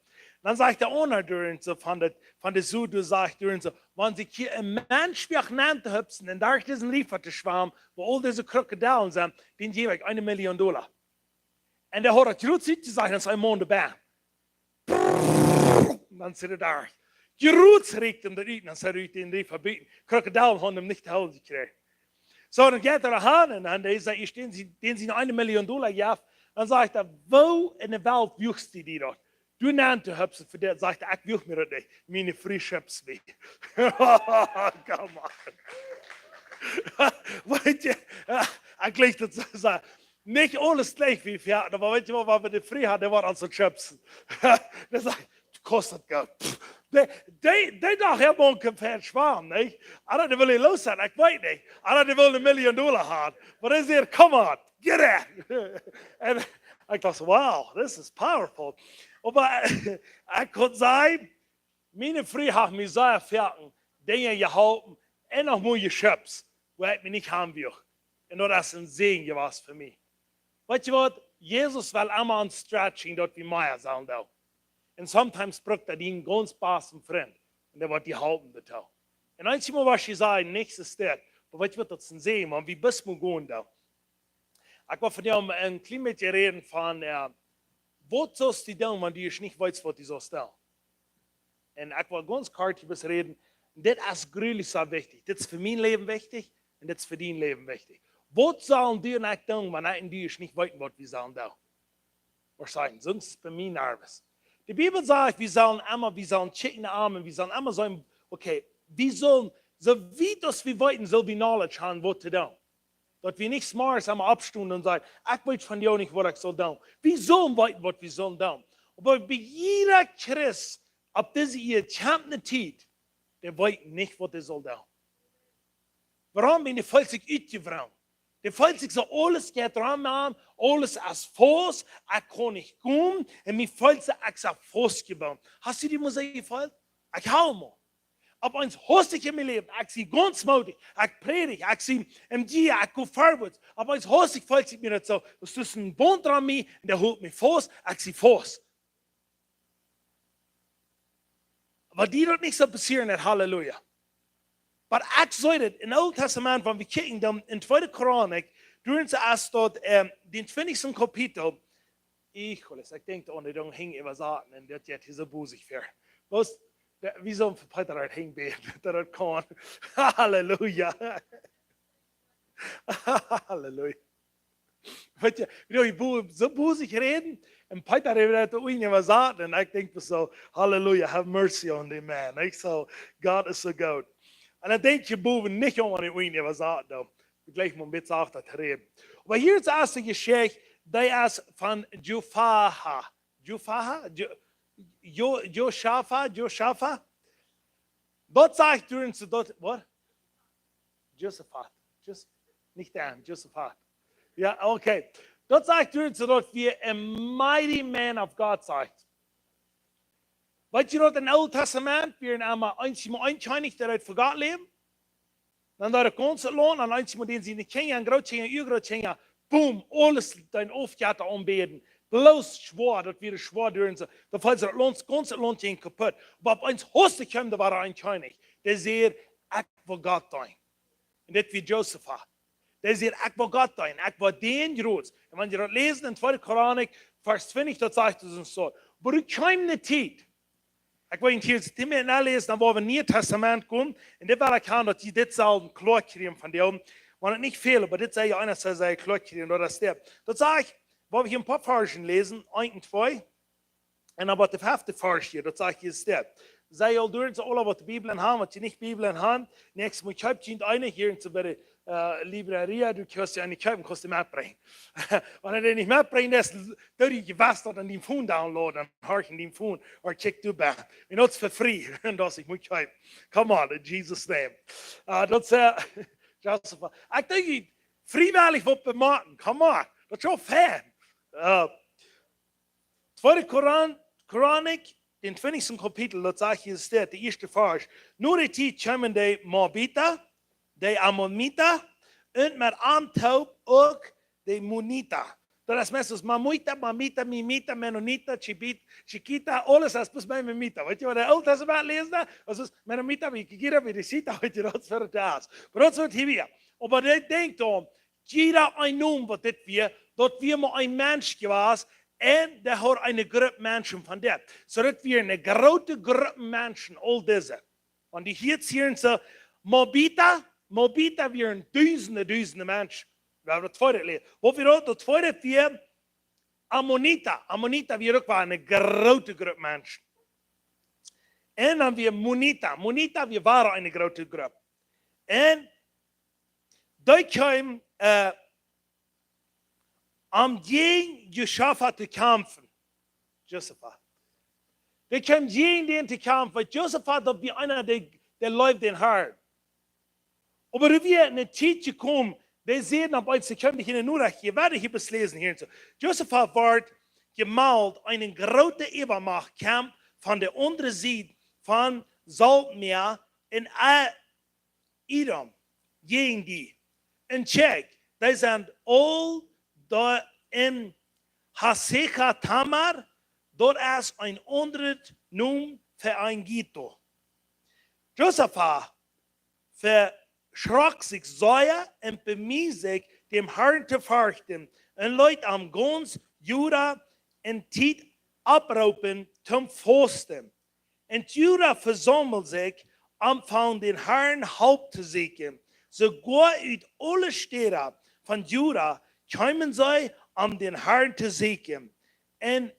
Dan sajcht de Owner doa soo von de, von de Zoo, doa sajcht hee soo, wan sikj hia een Mensch wuage nenn to hupsen un derch disen Riefa to schwamen, wua aul dise Krokodillen sent, dän jäw ekj eene Million Dolla. Un dee haud daut jrod soo jesajcht, aus een Maun doa bennen. Un dan sit hee doa. Jrod rieekjt am daut ut, un dan sit hee ut dän Riefa buten. Krokodillen hauden am nich to hoolen jekjräajen. So, dan jeit hee han un dan dee sajcht, hia steit, dän see eene Million Dolla jeef. Dan sajcht hee, woo enne Welt wuagst du die daut? Du nenn to hupsen fa dit, sajcht hee, ekj wuag mie daut nich. Miene Fru schepst mie. Come on. Weetst du, jo, ekj jlikj daut soo, soo. Nich aules jlikj wie veoachten, oba weetst du waut, wan wie de Fru haben, dee woat ons schepsen. Dee sajcht, kost daut Jelt. Pff, dee, dee, dee docht, hee mott een Pieet schwamen, nich? Oba dee wull hee los sennen, ekj weet nich. Oba dee wull eene Million Dolla haben. Oba hee säd, come on, get it. Un ekj docht, wow, this is powerful. Oba ekj kunn sajen, miene Fru haft mie sea foaken Dinja jeholpen un noch mol jeschepst, wua ekj mie nich han wuag. Un daut es een Säajen jewast fa mie. Weetst du waut? Jesus well emma ons stretchen, daut wie mea sellen doonen. Un sometimes brukt hee dän gaunz basten Frint, un dee woat die halpen doatoo. Un eenjemol woascht du sajen, nuscht es dit. Oba weetst du waut, daut es een Säajen, wan wie bloos mol gonen doonen. Ekj well vondoag een kjlien bät räden von, äh, waut saust du doonen, wan du nich weetst, waut du saust doonen? Un ekj well gaunz kort hia bloos räden. Dit es grulich soo wichtich. Dit es fa mien Läwen wichtich un dit es fa dien Läwen wichtich. Waut sell du un ekj doonen, wan ekj un du nich weeten, waut wie sellen doonen? Woarschienlich, soo es bie mie nervous. De Bibel sajcht, wie sellen emma, wie sellen checken, amen, wie sellen emma sajen, okay, wie sellen, soo wiet aus wie weeten, sell wie Knowledge haben, waut to doonen. Daut wie nich zemorjes emma oppstonen un sajen, ekj weet vondoag nich, waut ekj saul doonen. Wie sellen weeten, waut wie sellen doonen. Oba bie jieda Christ opp dise Ieed kjemt eene Tiet, dee weet nich, waut hee saul doonen. Wuarom? Wan hee feelt sikj utjebrocht. Hee feelt sikj soo, aules jeit rom am, aules es faust, ekj kaun nich komen, un mie feelt sikj, ekj sie faustjebungen. Hast du die mol soo jefeelt? Ekj hab mol. Opp eemol hast du mien Läwen, ekj sie gaunz moodich, ekj prädj, ekj sie em Dia, ekj go verwoats. Opp eemol hast du, feelt sikj mie daut soo, daut es een Baunt aun mie, un dee helt mie faust, ekj sie faust. Oba die daut nich soo passieren, daut Halleluja. Oba ekj see daut em Oolen Tastament, wan wie kjikjen dan en Tweede Chronik, doa es daut, ähm, dän twintichsten Kapitel, ekj, ekj denkj, oh, dee Dinja hinjen äwa Saten un daut jeit hia soo bosich ver. Waut, woo soo een Peter daut hinjen bät, daut daut kaun. Halleluja. Halleluja. Weetst du, wie dee bo-, soo bosich räden, un Peter, dee wia doa unjen äwa Saten, un ekj denkj soo, Halleluja, have mercy on the man. Ekj soo, Gott es soo goot. Un dan denkj je bowen nich aun, wan dee unjen äwa Saten, dan. Ekj jleich mau een bät sachta to räden. Oba hia es de ieeschte Jeschicht, dee es von Jofaha. Jofaha? Jo-, Jo-, Joshafa? Joshafa? Daut sajcht doa en soo daut, waut? Josaphat. Jos-, nich dan, Josaphat. Jo, okay. Daut sajcht doa en soo daut wia a mighty man of God, sajcht. Weetst du daut em Oolen Tastament, wia emma eent, mau een Kjennich, dee deed fa Gott läwen? Dan deed daut gaunze Launt, un eent mau dän siene Kjinja un Grootkjinja, Uagrootkjinja, boom, aules dee Aufjetta aunbäden. Bloos schwoa, daut wia schwoa doa en soo. Dan feeld sikj daut Launt, gaunze Launt jinkj kaput. Oba opp eemol hast du, kjeem doa wada een Kjennich. Dee säd: "Ekj well Gott deenen." Un dit wia Josaphat. Dee säd: "Ekj well Gott deenen, ekj well dän Jrots." Un wan jie daut läsen en Tweede Chronik, Varsch twintich, daut sajcht et soo. Oba doa kjeem ne Tiet, ekj well nich hia Tiet mea noläsen, dan woa wie em Nieen Tastament komen. Un dit well ekj haben, daut jie dit sellen kloa kjrieen von dee. Wan et nich väl, oba dit sie je eent, see, see kloa kjrieen, daut es dit. Daut sajcht, woa wie hia een poa Varsch läsen, eent un twee. Un dan waut de fefte Varsch hia, daut sajcht hia dit. See aul doa, see aula waut de Bibel haben, waut jie nich Bibel haben, näakjstet Mol kjeept jie eene hia en soo bie de, äh, Libreria, du kaust je eene kjeepen, kaust du metbrinjen. Wan du dee nich metbrinjst, dan doo jie jewess daut aun dien Phone downloaden, dan horch aun dien Phone, or check du back. You know, it's for free. Un daut es, ekj mott kjeepen. Come on, in Jesus' name. Äh, daut es, äh, Josaphat. Ekj denkj, friewellich waut wie moaken. Come on. Daut es soo fein. Äh, Tweede Koran-, Chronik, dän twintichsten Kapitel, daut sajcht hia, es dit, de ieeschte Varsch. No de Tiet kjeemen de Moabita, de Ammonita, un met an toop uk de Munita. Daut es meist aus Mamuita, Mamita, Mimita, Menonita, Chibit, Chiquita, aules es bloos bie Mimita. Weetst du, wan du Oolt Tastament läsen deist, daut es Menonita, wie Kikira, wie Risita, weetst du, daut es fa daut. Oba daut es waut hia wia. Oba dee denkjt dan, jieda een Nomen waut dit wia, daut wia mau een Mensch jewast, un dee haud eene Grupp Menschen von dit. Soo daut wia eene groote Grupp Menschen, aul dise. Wan du hia hia en soo, Moabita, Moabita wieren dusende, dusende Menschen. Wie haben daut tweede jelieet. Waut wia daut? Daut tweede wia Ammonita. Ammonita wia uk wada eene groote Grupp Menschen. Un dan wia Munita. Munita wia wada eene groote Grupp. Un dee kjeemen, äh, om jäajen Josaphat to kjamfen. Josaphat. Dee kjeemen jäajen dän to kjamfen, wiels Josaphat, daut wia eena, dee, dee leewd dän Harn. Oba doa wia ne Tiet jekomen, dee säden opp eemol, see kjeemen nich en de Norecht, jie woaren hia bloos läsen hia en soo. Josaphat wort jemeldt, eene groote Äwamacht kjemt von de aundre Sied von Saltmäa un, äh, Edom, jäajen die. Un kjikj, dee sent aul doa en Hasecha Tamar, daut es een aundret Nomen fa Gittim. Josaphat veschrok sikj sea un bemieed sikj, dän Harn to ferchten, un leet am gaunz Juda en Tiet opproopen toom Fausten. Un Juda vesaumeld sikj, om von dän Harn Help to sieekjen. Soogoa ut aule Städa von Juda kjeemen see, om dän Harn to sieekjen. Un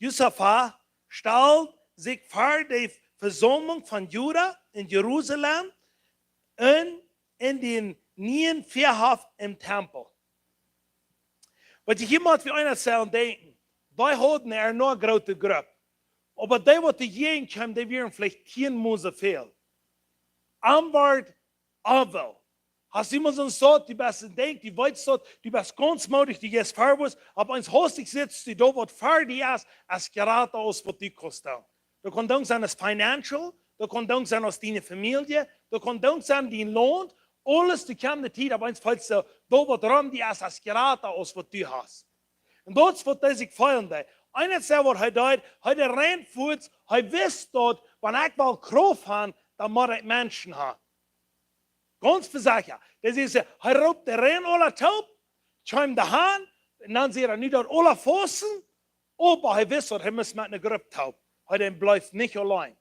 Josaphat stald sikj ver de Vesaumlunk von Juda en Jerusalem un en dän nieen Väahoff em Tempel. Waut ekj hia mott fa eena sellen denkjen, dee hauden eene groote Grupp. Oba dee, waut doa jäajen kjeemen, dee wieren veleicht tieen Mol soo väl. Am wort äwel. Hast du mol soon Sort, du best en Denkj, du weetst daut, du best gaunz moodich, du jeist verwoats, opp eemol haustich sitst du doa, waut ver die es, es jrata aus waut du kaust doonen. Daut kaun dan sennen aus financial, daut kaun Dank sennen aus diene Famielje, daut kaun Dank sennen dien Launt, aules, du kjemst de Tiet opp eemol feelst du, daut waut rom die es, es jrata aus waut du hast. Un daut es waut hee sikj feelen deed. Eent es waut hee deed, hee deed rein fuaz, hee wist daut, wan ekj well Krauft han, dan mott ekj Menschen han. Gaunz fa secha. Daut es, hee roopt de rein aula toop, kjeem de han, un dan säd hee, nu daut aula fausten, oba hee wist daut, hee must met eene Grupp toop. Hee dan bleef nich auleen.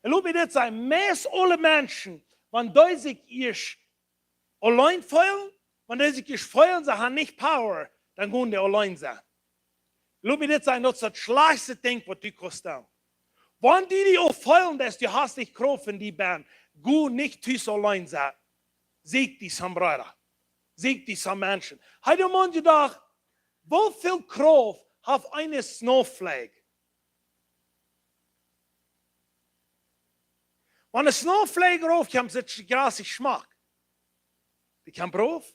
Un lot mie dit sajen, meist aule Menschen, wan dee sikj ieescht auleen feelen, wan dee sikj ieescht feelen, see han nich Power, dan gonen dee auleen sennen. Lot mie dit sajen, daut es daut schlajchtste Dinkj waut du kaust doonen. Wan du die aul feelen, daut du hast nich Krauft enn die bennen, go nich tus auleen sennen. Sieekj die somebody. Sieekj die some Menschen. Hee, de Maun jedocht, woo väl Krauft haft eene Snowflake? Wan eene Snowflake rauf kjemt, sitt see jrasich schmock. Dee kjemt rauf,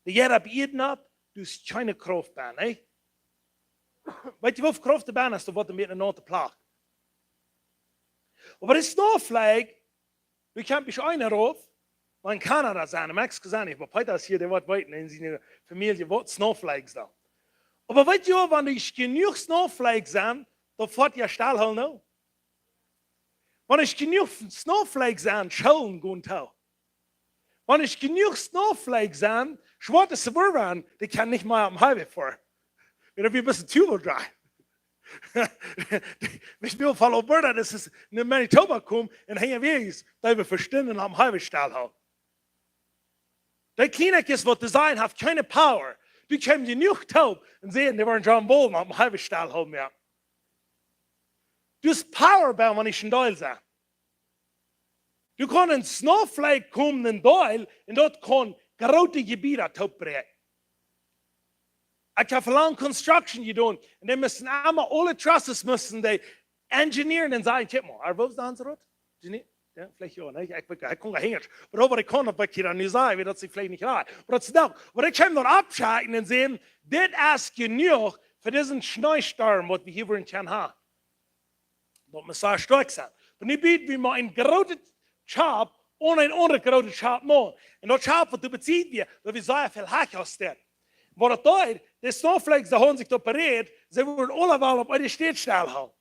dee jeit opp Ieed nopp, du hast kjeene Krauft bie, nä? Weetst du, woo väl Krauft doa bie es, daut woat een bät eene naute Plach. Oba dee Snowflake, dee kjemt bie eenen rauf, mau enn Kanada sennen, enn Mexiko sennen, oba Peeta es hia, dee woat weeten, enn siene Famielje woat Snowflakes dan. Oba weetst du, wan doa jenuach Snowflakes sent, dan woat je stell hoolen, nä? Wan doa jenuach Snowflakes sent, Schoolen gonen too. Wan doa jenuach Snowflakes sent, schwoate Suburban, dee kjennen nich mea oppem Highway foaren. Wiels wie bloos two-wheel drive. Wie spieelen von Alberta, daut es no Manitoba komen un hinjawäajes, daut wie vestonen oppem Highway stell hoolen. Dee Kjlinkjes waut doa sent, haben kjeene Power. Dee kjeemen jenuach toop un sajen, dee woaren John Bolton oppem Highway stell hoolen, jo. Du hast Power bie, wan du een Deel best. Du kaust een Snowflake komen, een Deel, un daut kaun groote Jebieden toopbräakjen. Ekj hab lang Construction jedonen, un dee musten emma aule Trusses musten dee engineeren un sajen, kjikj mol, are those done, Rot? Genie? Jo, veleicht jo, nä? Ekj, ekj, ekj kaun nich Enjelsch. Oba waut ekj kaun, daut ekj hia nu saj, wiels daut sikj veleicht nich rajcht. Oba daut es doch, waut ekj kjeem doa aufschekjen un sajen, dit es jenuach fa disen Schneestorm, waut wie hia wudden kjennen haben. Daut mott sea stoakj sennen. Oba nu bieed wie mau een grootet Schap un een aundret grootet Schap no. Un daut Schap, waut doa bie sitt wia, daut wia sea väl hecha aus dit. Waut daut deed, dee Snowflakes, dee hauden sikj doa parat, see wudden aula wellen opp eene Städ stell hoolen.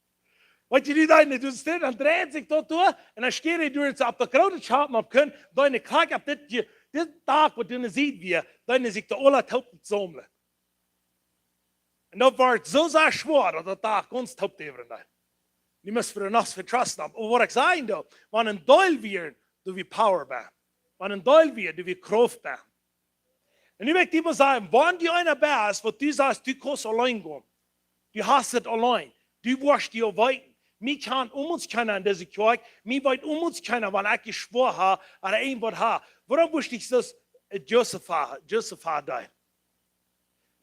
Waut du doa deist, du steit, dan dreit sikj daut doa, un dan steit hee doa, un see opp daut groote Schap opp kjennen, dan kjikjt opp dit, dit Dak, waut doa sitt wia, dan es sikj doa aula toop saumlen. Un daut wort soo sea schwoa, daut daut Dak gaunz toop äwren deed. Du motst fa de Nacht fa Trust haben. Oba waut ekj saj, doa, wan een Deel wia, doo wie Power bie. Wan een Deel wia, doo wie Krauft bie. Un nu well ekj die mol sajen, wan du eena best, waut du sajchst, du kaust auleen gonen. Du hast et auleen. Du woascht die weeten. Mie kjant aumols kjeena enn dise Kjoakj. Mie weet aumols kjeena, wan ekj jeschwoa hab, ooda irjent waut hab. Wuarom wurscht du daut, äh, Josepha, Josepha deed?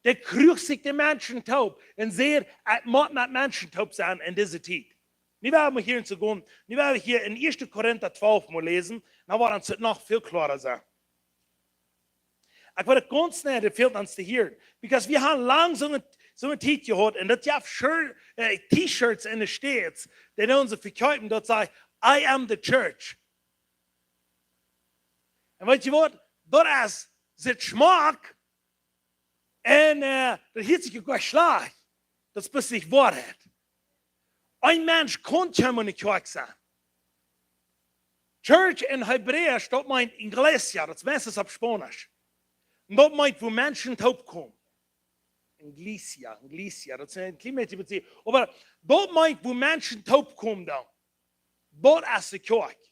Dee kjrieech sikj de Menschen toop un säd, ekj mott met Menschen toop sennen enn dise Tiet. Nu woa wie hia en Sekunde, nu woa wie hia enn Ieeschte Korinta twalf mol läsen, dan woat ons daut noch väl kloara sennen. Ekj well et gaunz schnell, daut fält ons to hieren. Because wie haben lang soone, soone Tiet jehaut, un daut jeft Shir-, äh, T-Shirts enn de States, dee doonen see vekjeepen, daut sajcht, "I am the church." Un weetst du waut? Daut es, sitt schmock, un, äh, daut hieet sikj uk schlajcht. Daut es bloos nich Woarheit. Een Mensch kaun kjeenmol ne Kjoakj sennen. Church enn Hebräisch, daut meent iglesia, daut es meistens opp Spaunisch. Un daut meent, wua Menschen toopkomen. Iglesia, iglesia, daut es een kjlien bät bediet. Oba daut meent, wua Menschen toopkomen dan. Daut es de Kjoakj.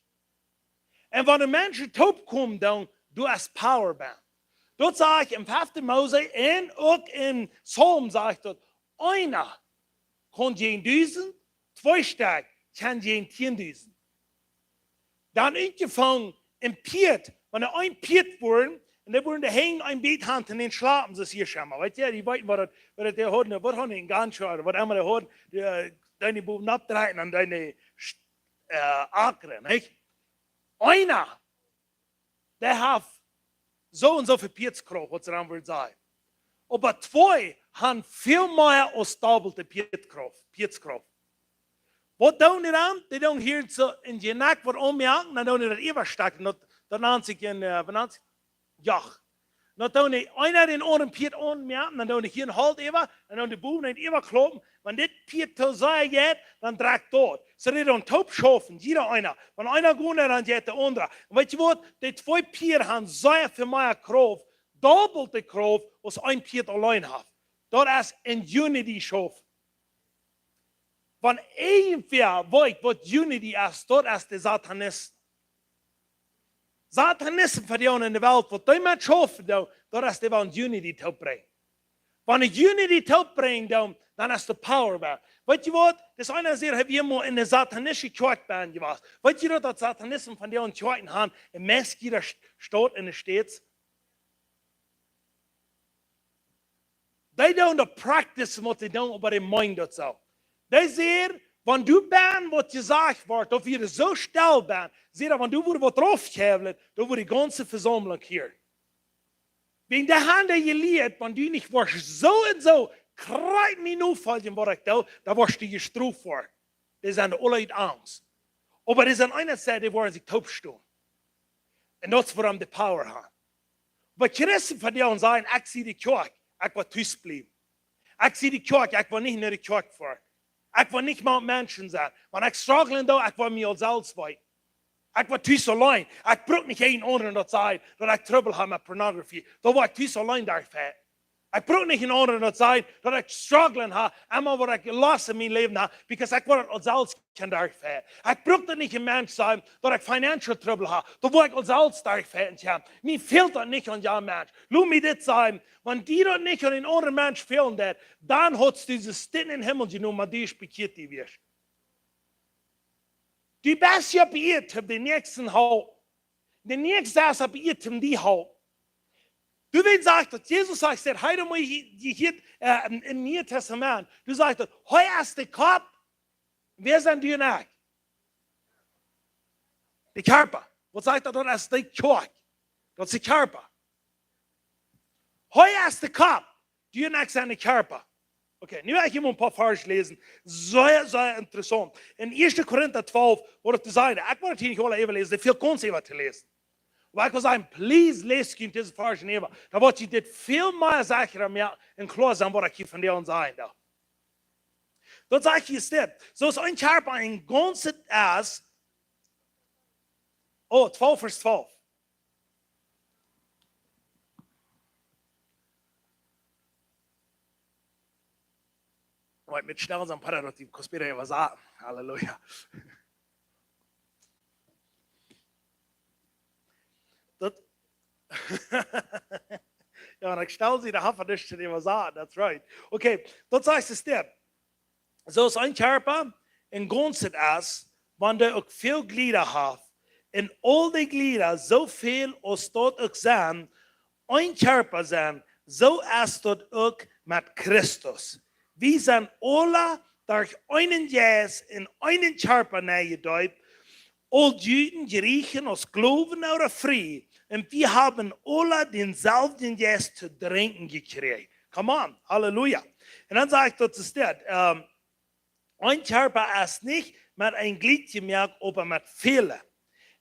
Un wan de Menschen toopkomen dan, doa es Power bie. Daut sajcht enn fefte Mose un uk enn Psalm sajcht daut, eena kaun jäajen dusent, twee Stekj kjennen jäajen tiendusent. Dan utjefungen een Pieet, wan dee een Pieet wieren, un dee wieren de Henj een bät han un schlapen, soo aus hia scheinboa. Weetst du, dee weeten waut daut, waut daut dee hauden, waut hauden dee enn Gancho, waut emma dee hauden, dee, äh, dee bowen oppdreien un dee, äh, akren, nich? Eena, dee haft soo un soo väl Pieetskrauft, waut see dan wudden sajen. Oba twee haben väl mea aus doppelte Pieetskrauft, Pieetskrauft. Waut doonen dee dan? Dee doonen hia soo een Jenack waut aunmoaken, dan doonen dee daut äwastakjen. Daut, daut nant sikj een, äh, waut nant sikj? Joch. Dan doonen dee eena dän aundren Pieet aunmoaken, dan doonen dee hia een Holt äwa, dan doonen dee bowen een äwakloppen. Wan dit Pieet too sea jeit, dan drekjt daut. Soo dee doonen toop schaufen, jieda eena. Wan eena gonen deit, dan jeit de aundra. Un weetst du waut? Dee twee Pieed haben sea väl mea Krauft, dobbelt de Krauft, aus een Pieet auleen haft. Daut es en unity schaufen. Wan irjentwäa weet waut unity es, daut es de Satanist. Satanisten vondoag en de Welt, waut dee met schaufen doonen, daut es dee wellen unity toopbrinjen. Wan dee unity toopbrinjen doonen, dan es de power wea. Weetst du waut? Daut es eena, dee haft emol en eene satanistische Kjoakj benne jewast. Weetst du daut, daut Satanisten vondoag Kjoakjen haben en meist jieda St-, Staut en de States? Dee doonen daut practice waut dee doonen, oba dee meenen daut soo. Dee sajen, wan du best waut jesajcht woat, daut wie soo stell benne, sajen, wan du wudst waut draufjäwen, dan wudd de gaunze Vesaumlunk hieren. Wäajen dee haben dee jelieet, wan du nich woascht soo un soo krakjt mie nofoljen waut ekj doo, dan woascht du jestroft woaren. Dee sent aule ut Angst. Oba dee sent eena Sied, dee woaren sikj toopstonen. Un daut es wuarom dee power haben. Oba Christen vondoag sajen, ekj sie de Kjoakj, ekj well tus bliewen. Ekj sie de Kjoakj, ekj well nich no de Kjoakj foaren. Ekj well nich met Menschen sennen. Wan ekj strugglen doo, ekj well mie aul selfst weeten. Ekj well tus auleen. Ekj bruk nich een aundren daut sajen, daut ekj Trubbel hab met Pornografie. Daut woa ekj tus auleen doafäa. Ekj bruk nich een aundren daut sajen, daut ekj strugglen hab, emma waut ekj Last en mien Läwen hab, because ekj woa daut selfst kjennen doafäa. Ekj bruk daut nich een Mensch sajen, daut ekj financial Trubbel hab, daut woa ekj selfst doafäa kjennen. Mie fält daut nich aun dän Mensch. Lot mie dit sajen, wan die daut nich aun een aundren Mensch fälen deit, dan hast du dise Stekj em Himmel jenomen, oba du best bekjieet jewast. Du best hia opp Ieed, opp dän Näakjsten halpen. De Näakjste es opp Ieed, om die halpen. Du weetst, sajcht daut Jesus sajcht, hee, daut mott jie, jie hia, äh, em, em Nieen Tastament. Du sajchst daut, hee es de Kopp. Wäa sent du un ekj? De Kjarpa. Waut sajcht daut, daut es de Kjoakj? Daut es de Kjarpa. Hee es de Kopp. Du un ekj sent de Kjarpa. Okay, nu well ekj hia mol een poa Varsch läsen. Sea, sea interessaunt. En Ieeschte Korinta twalf, woat et to sajen. Ekj well et hia nich aula äwaläsen, daut es väl Kunst äwa to läsen. Oba ekj well sajen, please, läst junt dise Varsch äwa. Dan woat junt dit väl mea secha moaken un kloa sennen, waut ekj hia vondoag sajen well. Daut sajcht hia, steit. Soo aus een Kjarpa een gaunzet es. Oh, twalf Varsch twalf. Oh, ekj mott schnell sennen, para daut dee Kospira äwa sajen. Halleluja. Daut, jo, un ekj stal see de Hafa dus to äwa sajen, that's right. Okay, daut sajcht de Step. Soo aus een Kjarpa een gaunzet es, wan dee uk väl Jlieda haft, un aul de Jlieda, soo väl aus daut uk sent, een Kjarpa sent, soo es daut uk met Christus. Wie sent aula derch eenen Jeist en eenen Kjarpa nenjedeept, aul Juden, Jriechen, aus Sklowen ooda frie, un wie haben aula dänselwjen Jeist to drinkjen jekjräajen. Come on, halleluja. Un dan sajcht daut, es dit, ähm, een Kjarpa es nich met een Jlid jemoakt, oba met väle.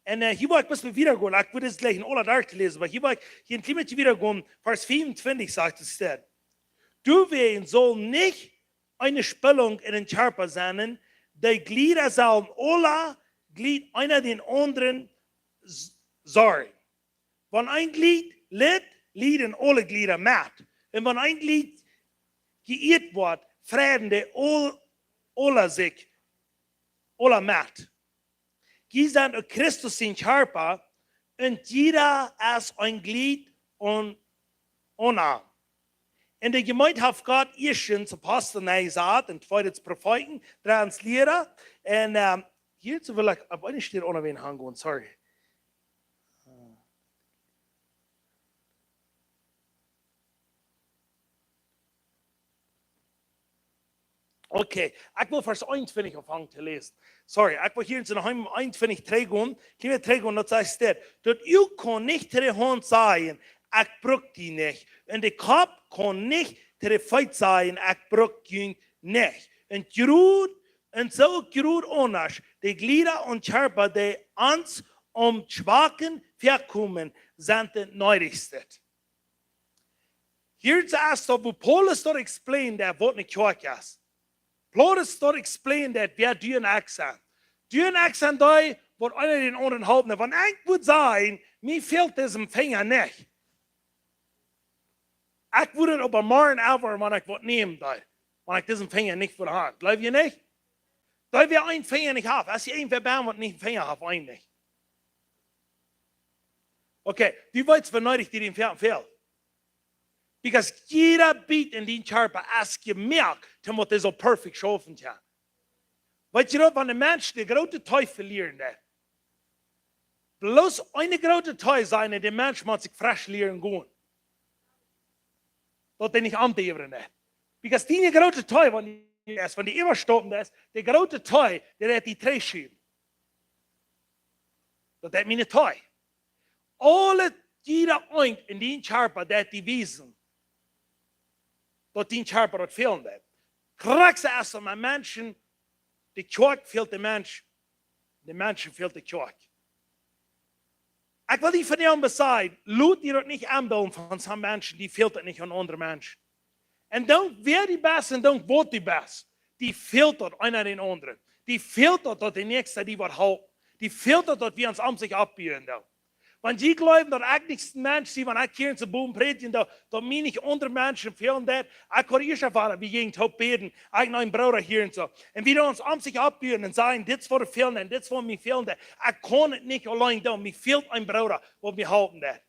Un, äh, hia woa ekj bloos wieda gonen, ekj wudd dit jlikj en aula derchläsen, oba hia woa ekj hia een kjlien bät wieda gonen, Varsch vea un twintich sajcht et dit. Doawäajen saul nich eene Spaltunk en dän Kjarpa sennen, de Jlieda sellen aula Jlied eena dän aundren s-, sorjen. Wan een Jlied litt, lieden aule Jlieda met. Un wan een Jlied jeieet woat, freien dee aul-, aula sikj, aula met. Jie sent uk Christus sien Kjarpa, un jieda es een Jlied aun, aun am. En de Jemeent haft Gott ieeschtens Apostel nenjesat, un tweedens Profeeten, dreddens Liera, un, ähm, hia soo well ekj opp eene Städ aundasch han gonen, sorry. Okay, ekj well Varsch eenuntwintich aunfangen to läsen. Sorry, ekj well hia en Jesaja eenuntwintich trigj gonen, kjlien bät trigj gonen, daut sajcht dit. Daut Uag kaun nich to de Haunt sajen, ekj bruk die nich. Un de Kopp kaun nich to de Feet sajen, ekj bruk junt nich. Un jrod Un soo uk jrod aundasch, de Jlieda un Kjarpa, dee ons aum schwakjen väakomen, sent de needichste. Hia es daut, wua Paulus daut explained, daut waut ne Kjoakj es. Paulus daut explained, daut wäa du un ekj sent. Du un ekj sent dee, waut eena dän aundren halpt. Wan ekj wudd sajen, mie fält disen Finja nich. Ekj wudd daut oba morjen äwa, wan ekj waut nämen deed. Wan ekj disen Finja nich wudd haben. Jleew jie nich? Dee wäa een Finja nich haft. Aus jie een wäa bie waut nich een Finja haft, een nich. Okay, du weetst, woo needich die dän Finja fält. Because jieda Bät en dien Kjarpa es jemoakt, daut dee soo perfekt schaufen kaun. Weetst du daut, wan de Mensch de groote Tee velieren deit, bloos eene groote Tee sajen, de Mensch mott sikj fresch lieren gonen. Daut dee nich auntieren deit. Because dee groote Tee, wan dee es, wan dee äwastaupen es, de groote Tee, dee deit die trigjschuwen. Daut deit miene Tee. Aule, jieda eent en dien Kjarpa deit die wiesen, daut dien Kjarpa daut fälen deit. Krakjt soo es daut met Menschen, de Kjoakj fält de Mensch, de Menschen fält de Kjoakj. Ekj well die vondoag sajen, lot die daut nich aunbillen von sommje Menschen, dee fält daut nich aun aundre Menschen. Un dan wäa du best un dan waut du best, dee fält daut eena dän aundren. Dee fält daut, daut de Näakjsta die waut halpt. Dee fält daut, daut wie ons aum sikj oppbuen doonen. Wan jie jleewen, daut ekj nich een Mensch sie, wan ekj hia en soo bowen prädjen doo, daut mie nich aundre Menschen fälen deit, ekj haud ieescht erfoaren, wie jinjen toop bäden, ekj un een Brooda hia en soo. Un wie doonen ons aum sikj oppbuen un sajen, dit es waut fält un dit es waut mie fält. Ekj kaun daut nich auleen doonen, mie fält een Brooda, waut mie halpen deit.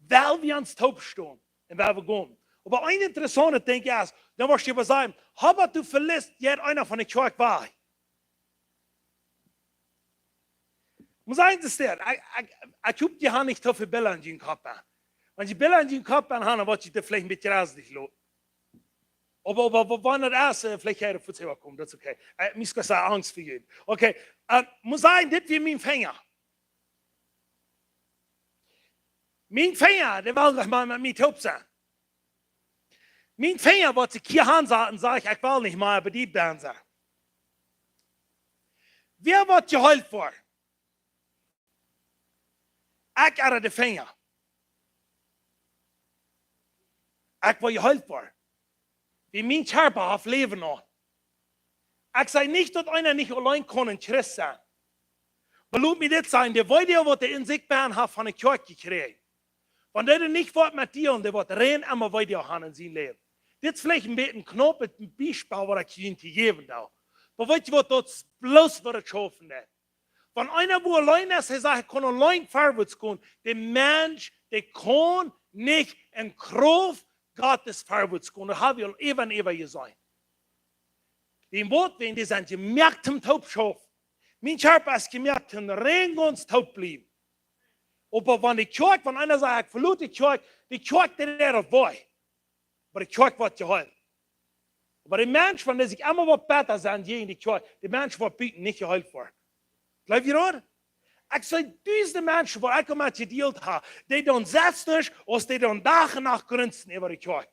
Well wie ons toop stonen un well wie gonen. Oba een interessauntet Dinkj es, dan woascht du oba sajen, hab waut du veletst, jeit eena von de Kjoakj wajch. Mott sajen, daut es daut. Ekj, ekj, ekj hop, jie haben nich too väl Bilda en jun Kopp aun. Wan jie Bilda en jun Kopp aun haben, dan woat jie daut veleicht een bät raslich loten. Oba, oba, oba wan daut es, äh, veleicht jie fuaz äwa komen, daut es okay. Äh, mie es kjeene Angst fa junt. Okay, äh, mott sajen, dit wia mien Finja. Mien Finja, dee well noch mau met mie toop sennen. Mien Finja, waut ekj hia aunsaut un säd, ekj well nich mea bie die sennen. Wäa woat jeheelt woaren? Ekj ooda de Finja? Ekj woa jeheelt woaren. Wiels mien Kjarpa haft Läwen aun. Ekj saj nich, daut eena nich auleen kaun een Christ sennen. Oba lot mie dit sajen, de Weedoag, waut dee en sikj bennen haft von de Kjoakj jekjräajen. Wan dee nich woat met die un dee woat rein emma Weedoag haben en sien Läwen. Dit es veleicht een bät een knappet Biespel, waut ekj junt jäwen doo. Oba weetst du waut, daut es bloos waut et schaufen deit. Wan eena wua auleen es, hee sajcht, ekj kaun auleen verwoats gonen. De Mensch, dee kaun nich en Krauft Gottes verwoats gonen. Daut hab wie aul äwa un äwa jeseenen. Dee Wieed, wan dee sent jemoakt toom toop schaufen. Mien Kjarpa es jemoakt toom rein gaunz toop bliewen. Oba wan de Kjoakj, wan eena sajcht, ekj veloot de Kjoakj, de Kjoakj, dee deit daut wee. Oba de Kjoakj woat jeheelt. Oba de Mensch, wan dee sikj emma waut bäta sent jäajen de Kjoakj, de Mensch woat buten nich jeheelt woaren. Jleew jie daut? Ekj saj, dusende Menschen, waut ekj aul met jedeelt hab, dee doonen selfst nuscht, aus dee doonen Dach un Nacht grunzen äwa de Kjoakj.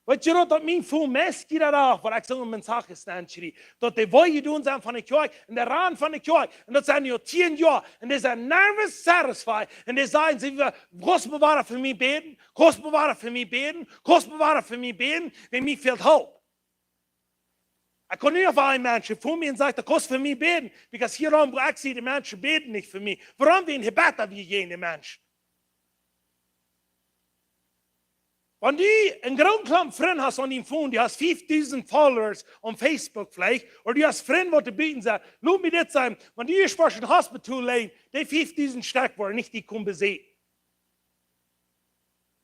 Weetst du daut, daut mien Phone meist jieda Dach, waut ekj soo en mien Sachen stand, schrie, daut dee wee jedonen sent von de Kjoakj, un de Rand von de Kjoakj, un daut sent nu aul tieen Joa, un dee sent never satisfied, un dee sajen, see, kaust du mau fa mie bäden, kaust du mau fa mie bäden, kaust du mau fa mie bäden, wiels mie fält Help. Ekj kaun nu opp een Mensch, fa mie un sajcht, kaust du fa mie bäden, because hia aum, wua ekj sie, de Menschen bäden nich fa mie. Wuarom? Wiels hee bäta wia jäajen de Mensch. Wan du een grooten Klomp Frind hast aun dien Phone, du hast fiefdusend Followers aun Facebook veleicht, ooda du hast Frind, waut doa buten sent, lot mie dit sajen, wan du ieescht woascht em Hospital lijen, dee fiefdusend Stekj woaren nich die komen beseakjen.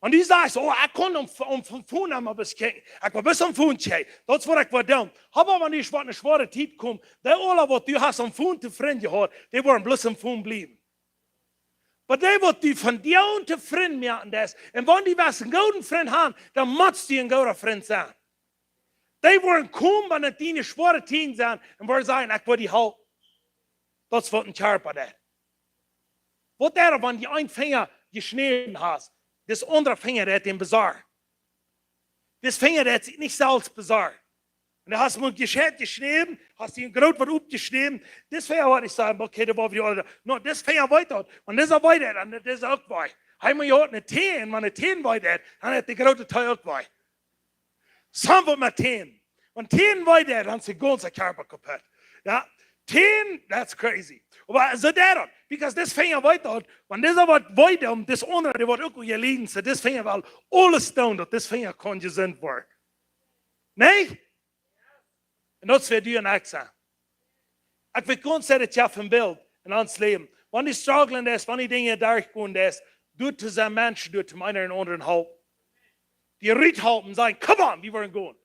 Wan du sajchst, oh, ekj kaun aum, aum Phone emma bat kjikjen, ekj woa bat aum Phone kjikjen, daut es waut ekj woa doonen. Oba wan du ieescht waut ne schwoare Tiet kjemt, dee aula, waut du hast aum Phone to Frind jehaut, dee woaren bloos aum Phone bliewen. Oba dee, waut du von die aun to Frind moaken deist, un wan du west een gooden Frint haben, dan motst du een gooda Frint sennen. Dee woaren komen, wan et diene schwoare Tieden sent, un woaren sajen, ekj woa die halpen. Daut es waut een Kjarpa deit. Waut es, wan du een Finja jeschnäden hast, dis aundra Finja deit dän besorjen. Dis Finja deit sikj nich selfst besorjen. Un dan hast du jescheit jeschnäden, hast die een groot waut opjeschnäden. Dis Finja woat nich sajen, okay, daut woa wie aula. No, dis Finja weet daut. Wan disa wee deit, dan deit disa uk wee. Hee mott jo uk ne Tän, wan ne Tän wee deit, dan haft de groote Too uk wee. Saul waut met Tän. Wan Tän wee deit, dan es de gaunze Kjarpa kaput. Jo, Tän, that's crazy. Oba soo deit daut, because dis Finja weet daut, wan disa waut wee deit, dis aundra, dee woat uk wada lieden, soo dis Finja well aules doonen, daut dis Finja kaun jesunt woaren. Nä? Un daut es waut du un ekj sent. Ekj weet gaunz daut, jo, von Bilt en ons Läwen. Wan du strugglen deist, wan du Dinja derchgonen deist, doa to sennen Menschen, doa to eena dän aundren halpen. Die rut halpen, sajen, come on, wie wellen gonen.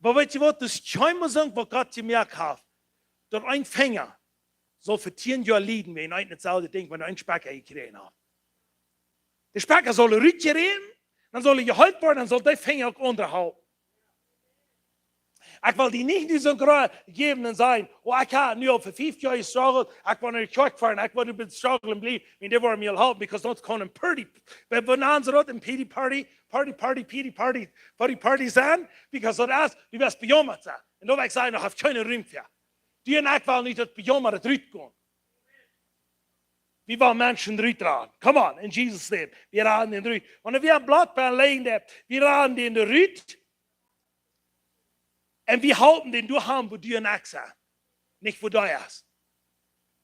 Oba weetst du waut, daut es kjeenmol soo, waut Gott jemoakt haft, daut een Finja saul fa tieen Joa lieden, wan eena daut selwje Dinkj, wan eena een Spakja jekjräajen haft. De Spakja saul rutjeräajen, dan saul hee jeheelt woaren, dan saul dee Finja uk aundre halpen. Ekj well die nich nu soon Grund jäwen un sajen, oh, ekj hab nu aul fa fief Joa jestruggelt, ekj woa no de Kjoakj foaren, ekj woa nu bie strugglen bliewen, un dee woaren mie aul halpen, because sonst kaun een party, wie, wie nanen see daut, een pity party, party, party, pity party, party, party sennen, because daut es, du woascht bejaumat sennen. Un daut well ekj sajen, doa haft kjeena Rum fa. Du un ekj wellen nich daut bejaumat rutkomen. Wie wellen Menschen rutraden. Come on, in Jesus' name. Wie raden dee rut. Wan wie een Blatt bie een Läajen haben, wie raden dee rut. Un wie halpen dän doa han, wua du un ekj sent. Nich wua dee es.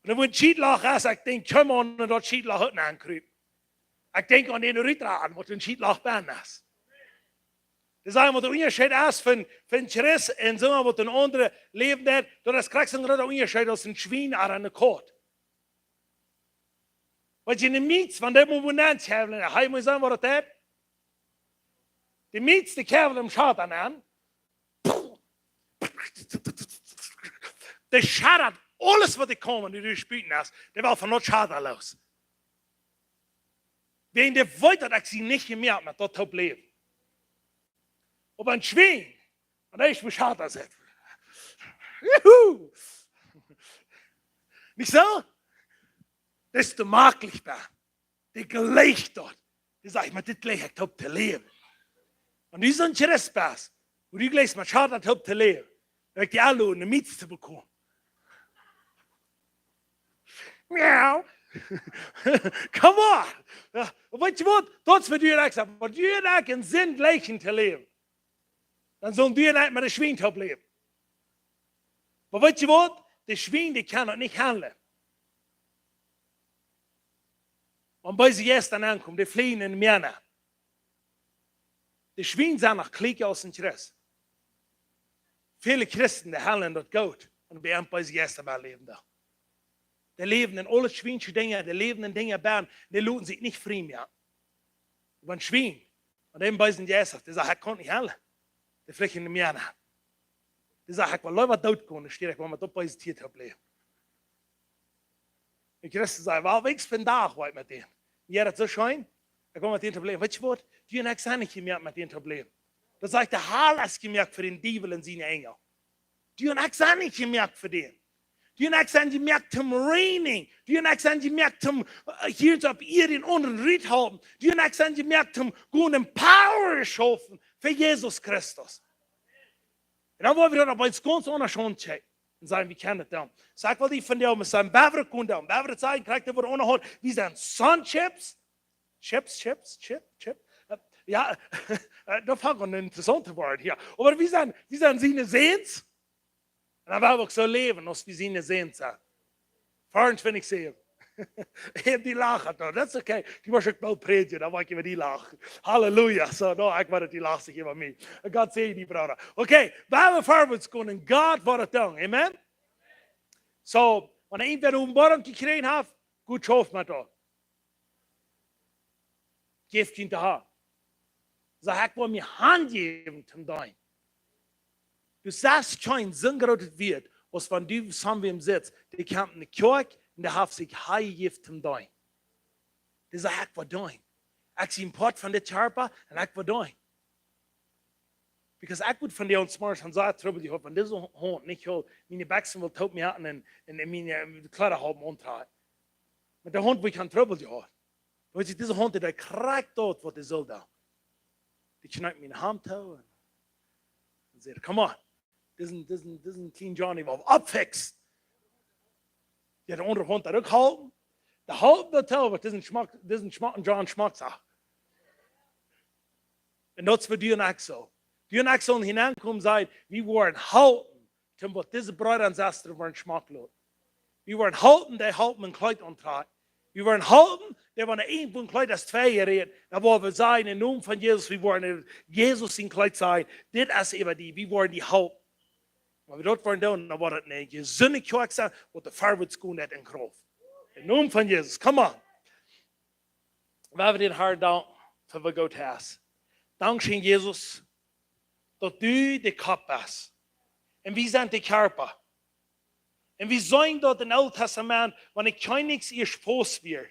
Un wan een Schietloch es, ekj denkj, come on, un daut Schietloch uk aunkriepen. Ekj denkj aun dän rutraden, waut een Schietloch bie es. Daut es waut de Unjascheet es von, von Christ un soo waut een aundret Läwen haft. Daut es krakjt soon groota Unjascheet aus een Schwien ooda eene Kaut. Weetst du, de Mietz, wan dee mott wua nenn kjewlen, hee mott sennen, waut daut deit. De Mietz, dee kjewlen em Schaden aun. Dee schadat aules, waut dee kaun, wan dee sputen es, dee well von daut Schaden loos. Wäajen dee weet, daut ekj sie nich jemoakt met daut toop läwen. Oba een Schwien, wan dee em Schaden sitt. Juhu! Nich soo? Daut es too maklich, wa? Dee jleicht daut. Dee sajcht, met dit jleich ekj toop to läwen. Wan du soon Christ best, wua du jleichst met Schaden toop to läwen, dan woa ekj die aunloden, eene Mietz to bekomen. Miau. Come on. Jo, weetst du waut? Daut es waut du un ekj sent. Wan du un ekj en Sind jleichen to läwen, dan sellen du un ekj met de Schwien toop läwen. Oba weetst du waut? De Schwien, dee kjennen daut nich handlen. Wan beese Jeista aunkomen, dee flieen en Männa. De Schwien sent noch kjlieekja aus een Christ. Väle Christen, dee handlen daut goot. Un bie an beese Jeista bie läwen doa. Dee läwen en aule schwiensche Dinja, dee läwen en Dinja bie, dee loten sikj nich frie moaken. Oba een Schwien, wan dee een beesen Jeist haft, dee sajcht, ekj kaun nich handlen. Dee flicht en de Männa. Dee sajcht, ekj well leewa doot gonen, aus ekj woa met daut beese Tiet toop läwen. Un Christus säd, well, weetst du, vondoag woa ekj met dän. Jo, daut es soo scheen. Ekj woa met dän toop läwen. Weetst du waut? Du un ekj sent nich jemoakt met dän toop läwen. Daut sajcht, de Hal es jemoakt fa dän Diewel un siene Enjel. Du un ekj sent nich jemoakt fa dän. Du un ekj sent jemoakt toom reignen. Du un ekj sent jemoakt toom, äh, hia opp Ieed dän aundren ruthalpen. Du un ekj sent jemoakt toom gonen en power schaufen fa Jesus Christus. Un dan woa wie daut opp eemol gaunz aundasch aunkjikjen. Un sajen, wie kjennen daut doonen. Soo, ekj well die vondoag met sajen, wan wie daut kjennen doonen. Wan wie daut sajen, kjrieen wie daut uk noch. Wie sent Sonchips. Chips, Chips, Chip, Chip. Äh, jo, äh, daut funk ekj een interessauntet Wort hia. Oba wie sent, wie sent siene Säns. Un dan woa wie uk soo läwen, aus wie siene Säns sent. Veeauntwintich säwen. Ekj hab dee Lach noch, daut es okay. Du woascht uk boolt prädjen, dan woa ekj äwa die lachen. Halleluja. Soo, no, ekj weet, du lachst nich äwa mie. Gott säajen die, Brooda. Okay, wan wie verwoats gonen, Gott woat daut doonen. Amen? Soo, wan irjentwäa Openboarunk jekjräajen haft, goot, schauft met daut. Jeft junt daut. Saj, ekj well mie hanjäwen toom deenen. Du sajchst kjeen soon grootet Wuat, aus wan du soo wäm sitst, dee kjemt enne Kjoakj un dee haft sikj hanjejäft toom deenen. Dee sajcht, ekj well deenen. Ekj sie een Poat von dit Kjarpa un ekj well deenen. Because ekj wudd vondoag zemorjes aun soo Trubbel jehaut, wan dise Haunt nich haud, miene Bekjsen wull toop moaken un, un, un miene, äh, Kjleeda halpen auntrakjen. Met de Haunt wudd ekj aun Trubbel jehaut. Weetst du, dise Haunt, dee deed krakjt daut, waut dee sull doonen. Dee kjneep miene Haunt too un, Säd: "Come on, disen, disen, disen kjlienen Johnny well wie oppfiksen." Dee aundre Hunt doa uk halpen. De halpen daut too, waut disen schmock, disen schmocken John schmock sach. Un daut es waut du un ekj sell. Du un ekj sell hia aunkomen, sajen: "Wie woaren halpen, toom waut dise Breeda un Sestren woaren schmock loten. Wie woaren halpen, dee halpen een Kjleet auntrakjen. Wie woaren halpen, dee, wan irjentwua een Kjleet es twei jeräten, dan woa wie sajen, em Nomen von Jesus, wie woaren Jesus sien Kjleet sajen: Dit es äwa die." Wie woaren die halpen. Wan wie daut woaren doonen, dan woat daut eene jesunde Kjoakj sennen, waut de Farwuats gonen deit en Krauft. Em Nomen von Jesus, come on. Woa wie dän Harn danken fa waut Gott es. Dankscheen, Jesus, daut du de Kopp best. Un wie sent de Kjarpa. Un wie seenen daut em Oolen Tastament, wan de Kjennichs ieescht faust wieren,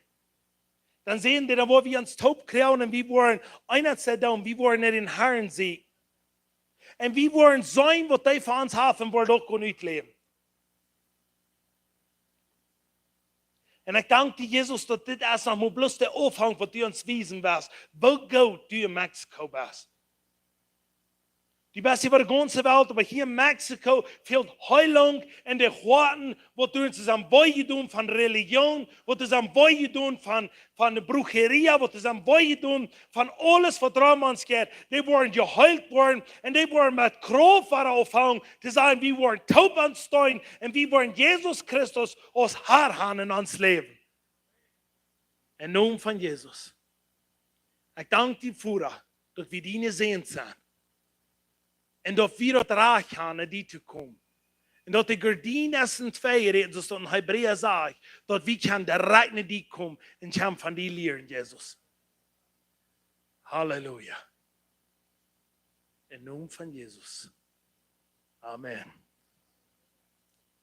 dan säden dee, dan woa wie ons toop kjrieen un wie woaren eent doonen, wie woaren no dän Harn seenen. Un wie woaren seenen, waut hee fa ons haft un woaren daut goot utläwen. Un ekj dank die, Jesus, daut dit es noch mau bloos de Aunfank, waut du ons wiesen woascht, woo goot du en Mexiko best. Du best äwa de gaunze Welt, oba hia en Mexiko fält Heelunk en de Hoaten, waut derch sent wee jedonen von Religion, waut derch sent wee jedonen von, von de Brujeria, waut derch sent wee jedonen von aules, waut rom ons jeit. Dee woaren jeheelt woaren un dee woaren met Krauft woaren aunfangen to sajen: Wie woaren toop aunstonen un wie woaren Jesus Christus aus Harn haben en ons Läwen. Em Nomen von Jesus. Ekj dank die, Voda, daut wie diene Säns sent. Un daut wie daut Rajcht haben, no die to komen. Un daut de Gardien es en twee jeräten, soo aus daut en Hebräa sajcht, daut wie kjennen direkt no die komen un kjennen von die lieren, Jesus. Halleluja. Em Nomen von Jesus. Amen.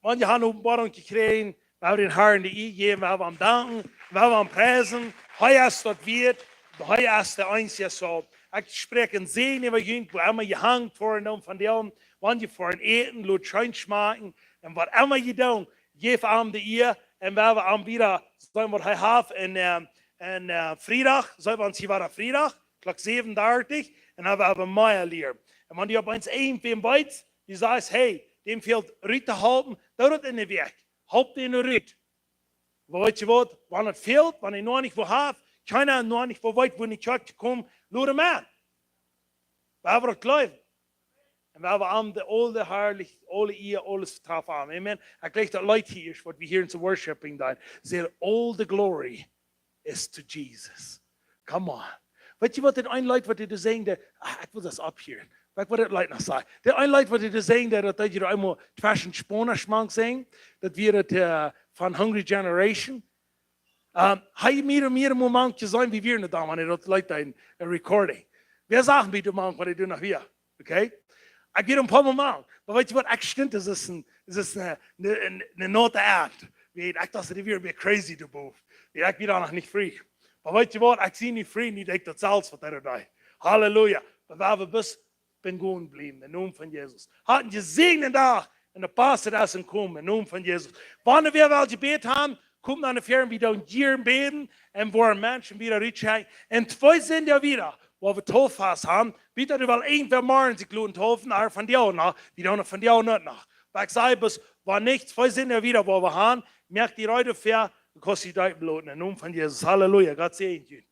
Wan jie haben Openboarunk jekjräajen, wie haben dän Harn de Ea jejäft, wie haben am danken, wie haben am priesen. Hee es daut wieet, hee es de eensje soo. Ekj spräakj een Säajen äwa junt, wua emma jie hangen, vondoag, wan jie foaren äten, lot scheen schmakjen. Un waut emma jie doonen, jäft am de Ea un wie woaren am wada seenen, waut hee haft. Un, äh, un, äh, Friedach, seenen wie ons hia wada Friedach, Klock säwen dartich, un dan woa wie mea lieren. Un wan du opp eent irjentwäm weetst, du sajchst: "Hey, däm fält rut to halpen", doo daut en de Wäakj. Halp dän rut. Oba weetst du waut? Wan et fält, wan hee noch nich waut haft, kjeena noch nich waut weet, wua en de Kjoakj to komen, lot am aun. Wie woaren daut jleewen. Un wie woaren am de, aul de Harlichkjeit, aule Ea, aules Vetruen haben. Amen. Ekj jleich daut Leet hia es, waut wie hia en de Worshiping doonen. Said: "All the glory is to Jesus." Come on. Weetst du waut, dit eene Leet, waut dee doa sinjen, dee, ah, ekj well daut aufhieren. Weetst du waut, dit Leet noch sajcht? Dit eene Leet, waut dee doa sinjen, dee, daut deed je eemol tweschen Spaunisch mank sinjen. Daut wia daut, äh, von Hungry Generation. Ähm, hee mea un mea Momente seenen, wie wieren doa, wan daut Leet en, en Recording. Wäa sach mie doa mank, waut ekj doa noch wia? Okay? Ekj wia een poa Mol mank. Oba weetst du waut, ekj stunt, daut es een, daut es een, een, een, een note act. Wie, ekj docht, dee wia bie crazy doa bowen. Wie, ekj wia doa noch nich frie. Oba weetst du waut, ekj sie nu frie, nu denkj ekj daut selfst, waut hee doa deed. Halleluja. Oba wie haben bloos bie Gott jebliewen, em Nomen von Jesus. Hab een jesäajenden Dach un de Past es aunjekomen, em Nomen von Jesus. Wan wie woaren Jebäd haben, komt no väaren, wie doonen hia bäden un woaren Menschen wada rutschekjen. Un twee Sindach wada, woa wie Deepfast haben, bitte, du woascht irjentwäm morjen sikj loten deepen, oba vondoag noch, wie doonen vondoag noch. Oba ekj saj bloos, wan nich, twee Sindach wada, woa wie haben, moakt die reed doafäa, du kaust die deepen loten, em Nomen von Jesus. Halleluja, Gott säajen junt.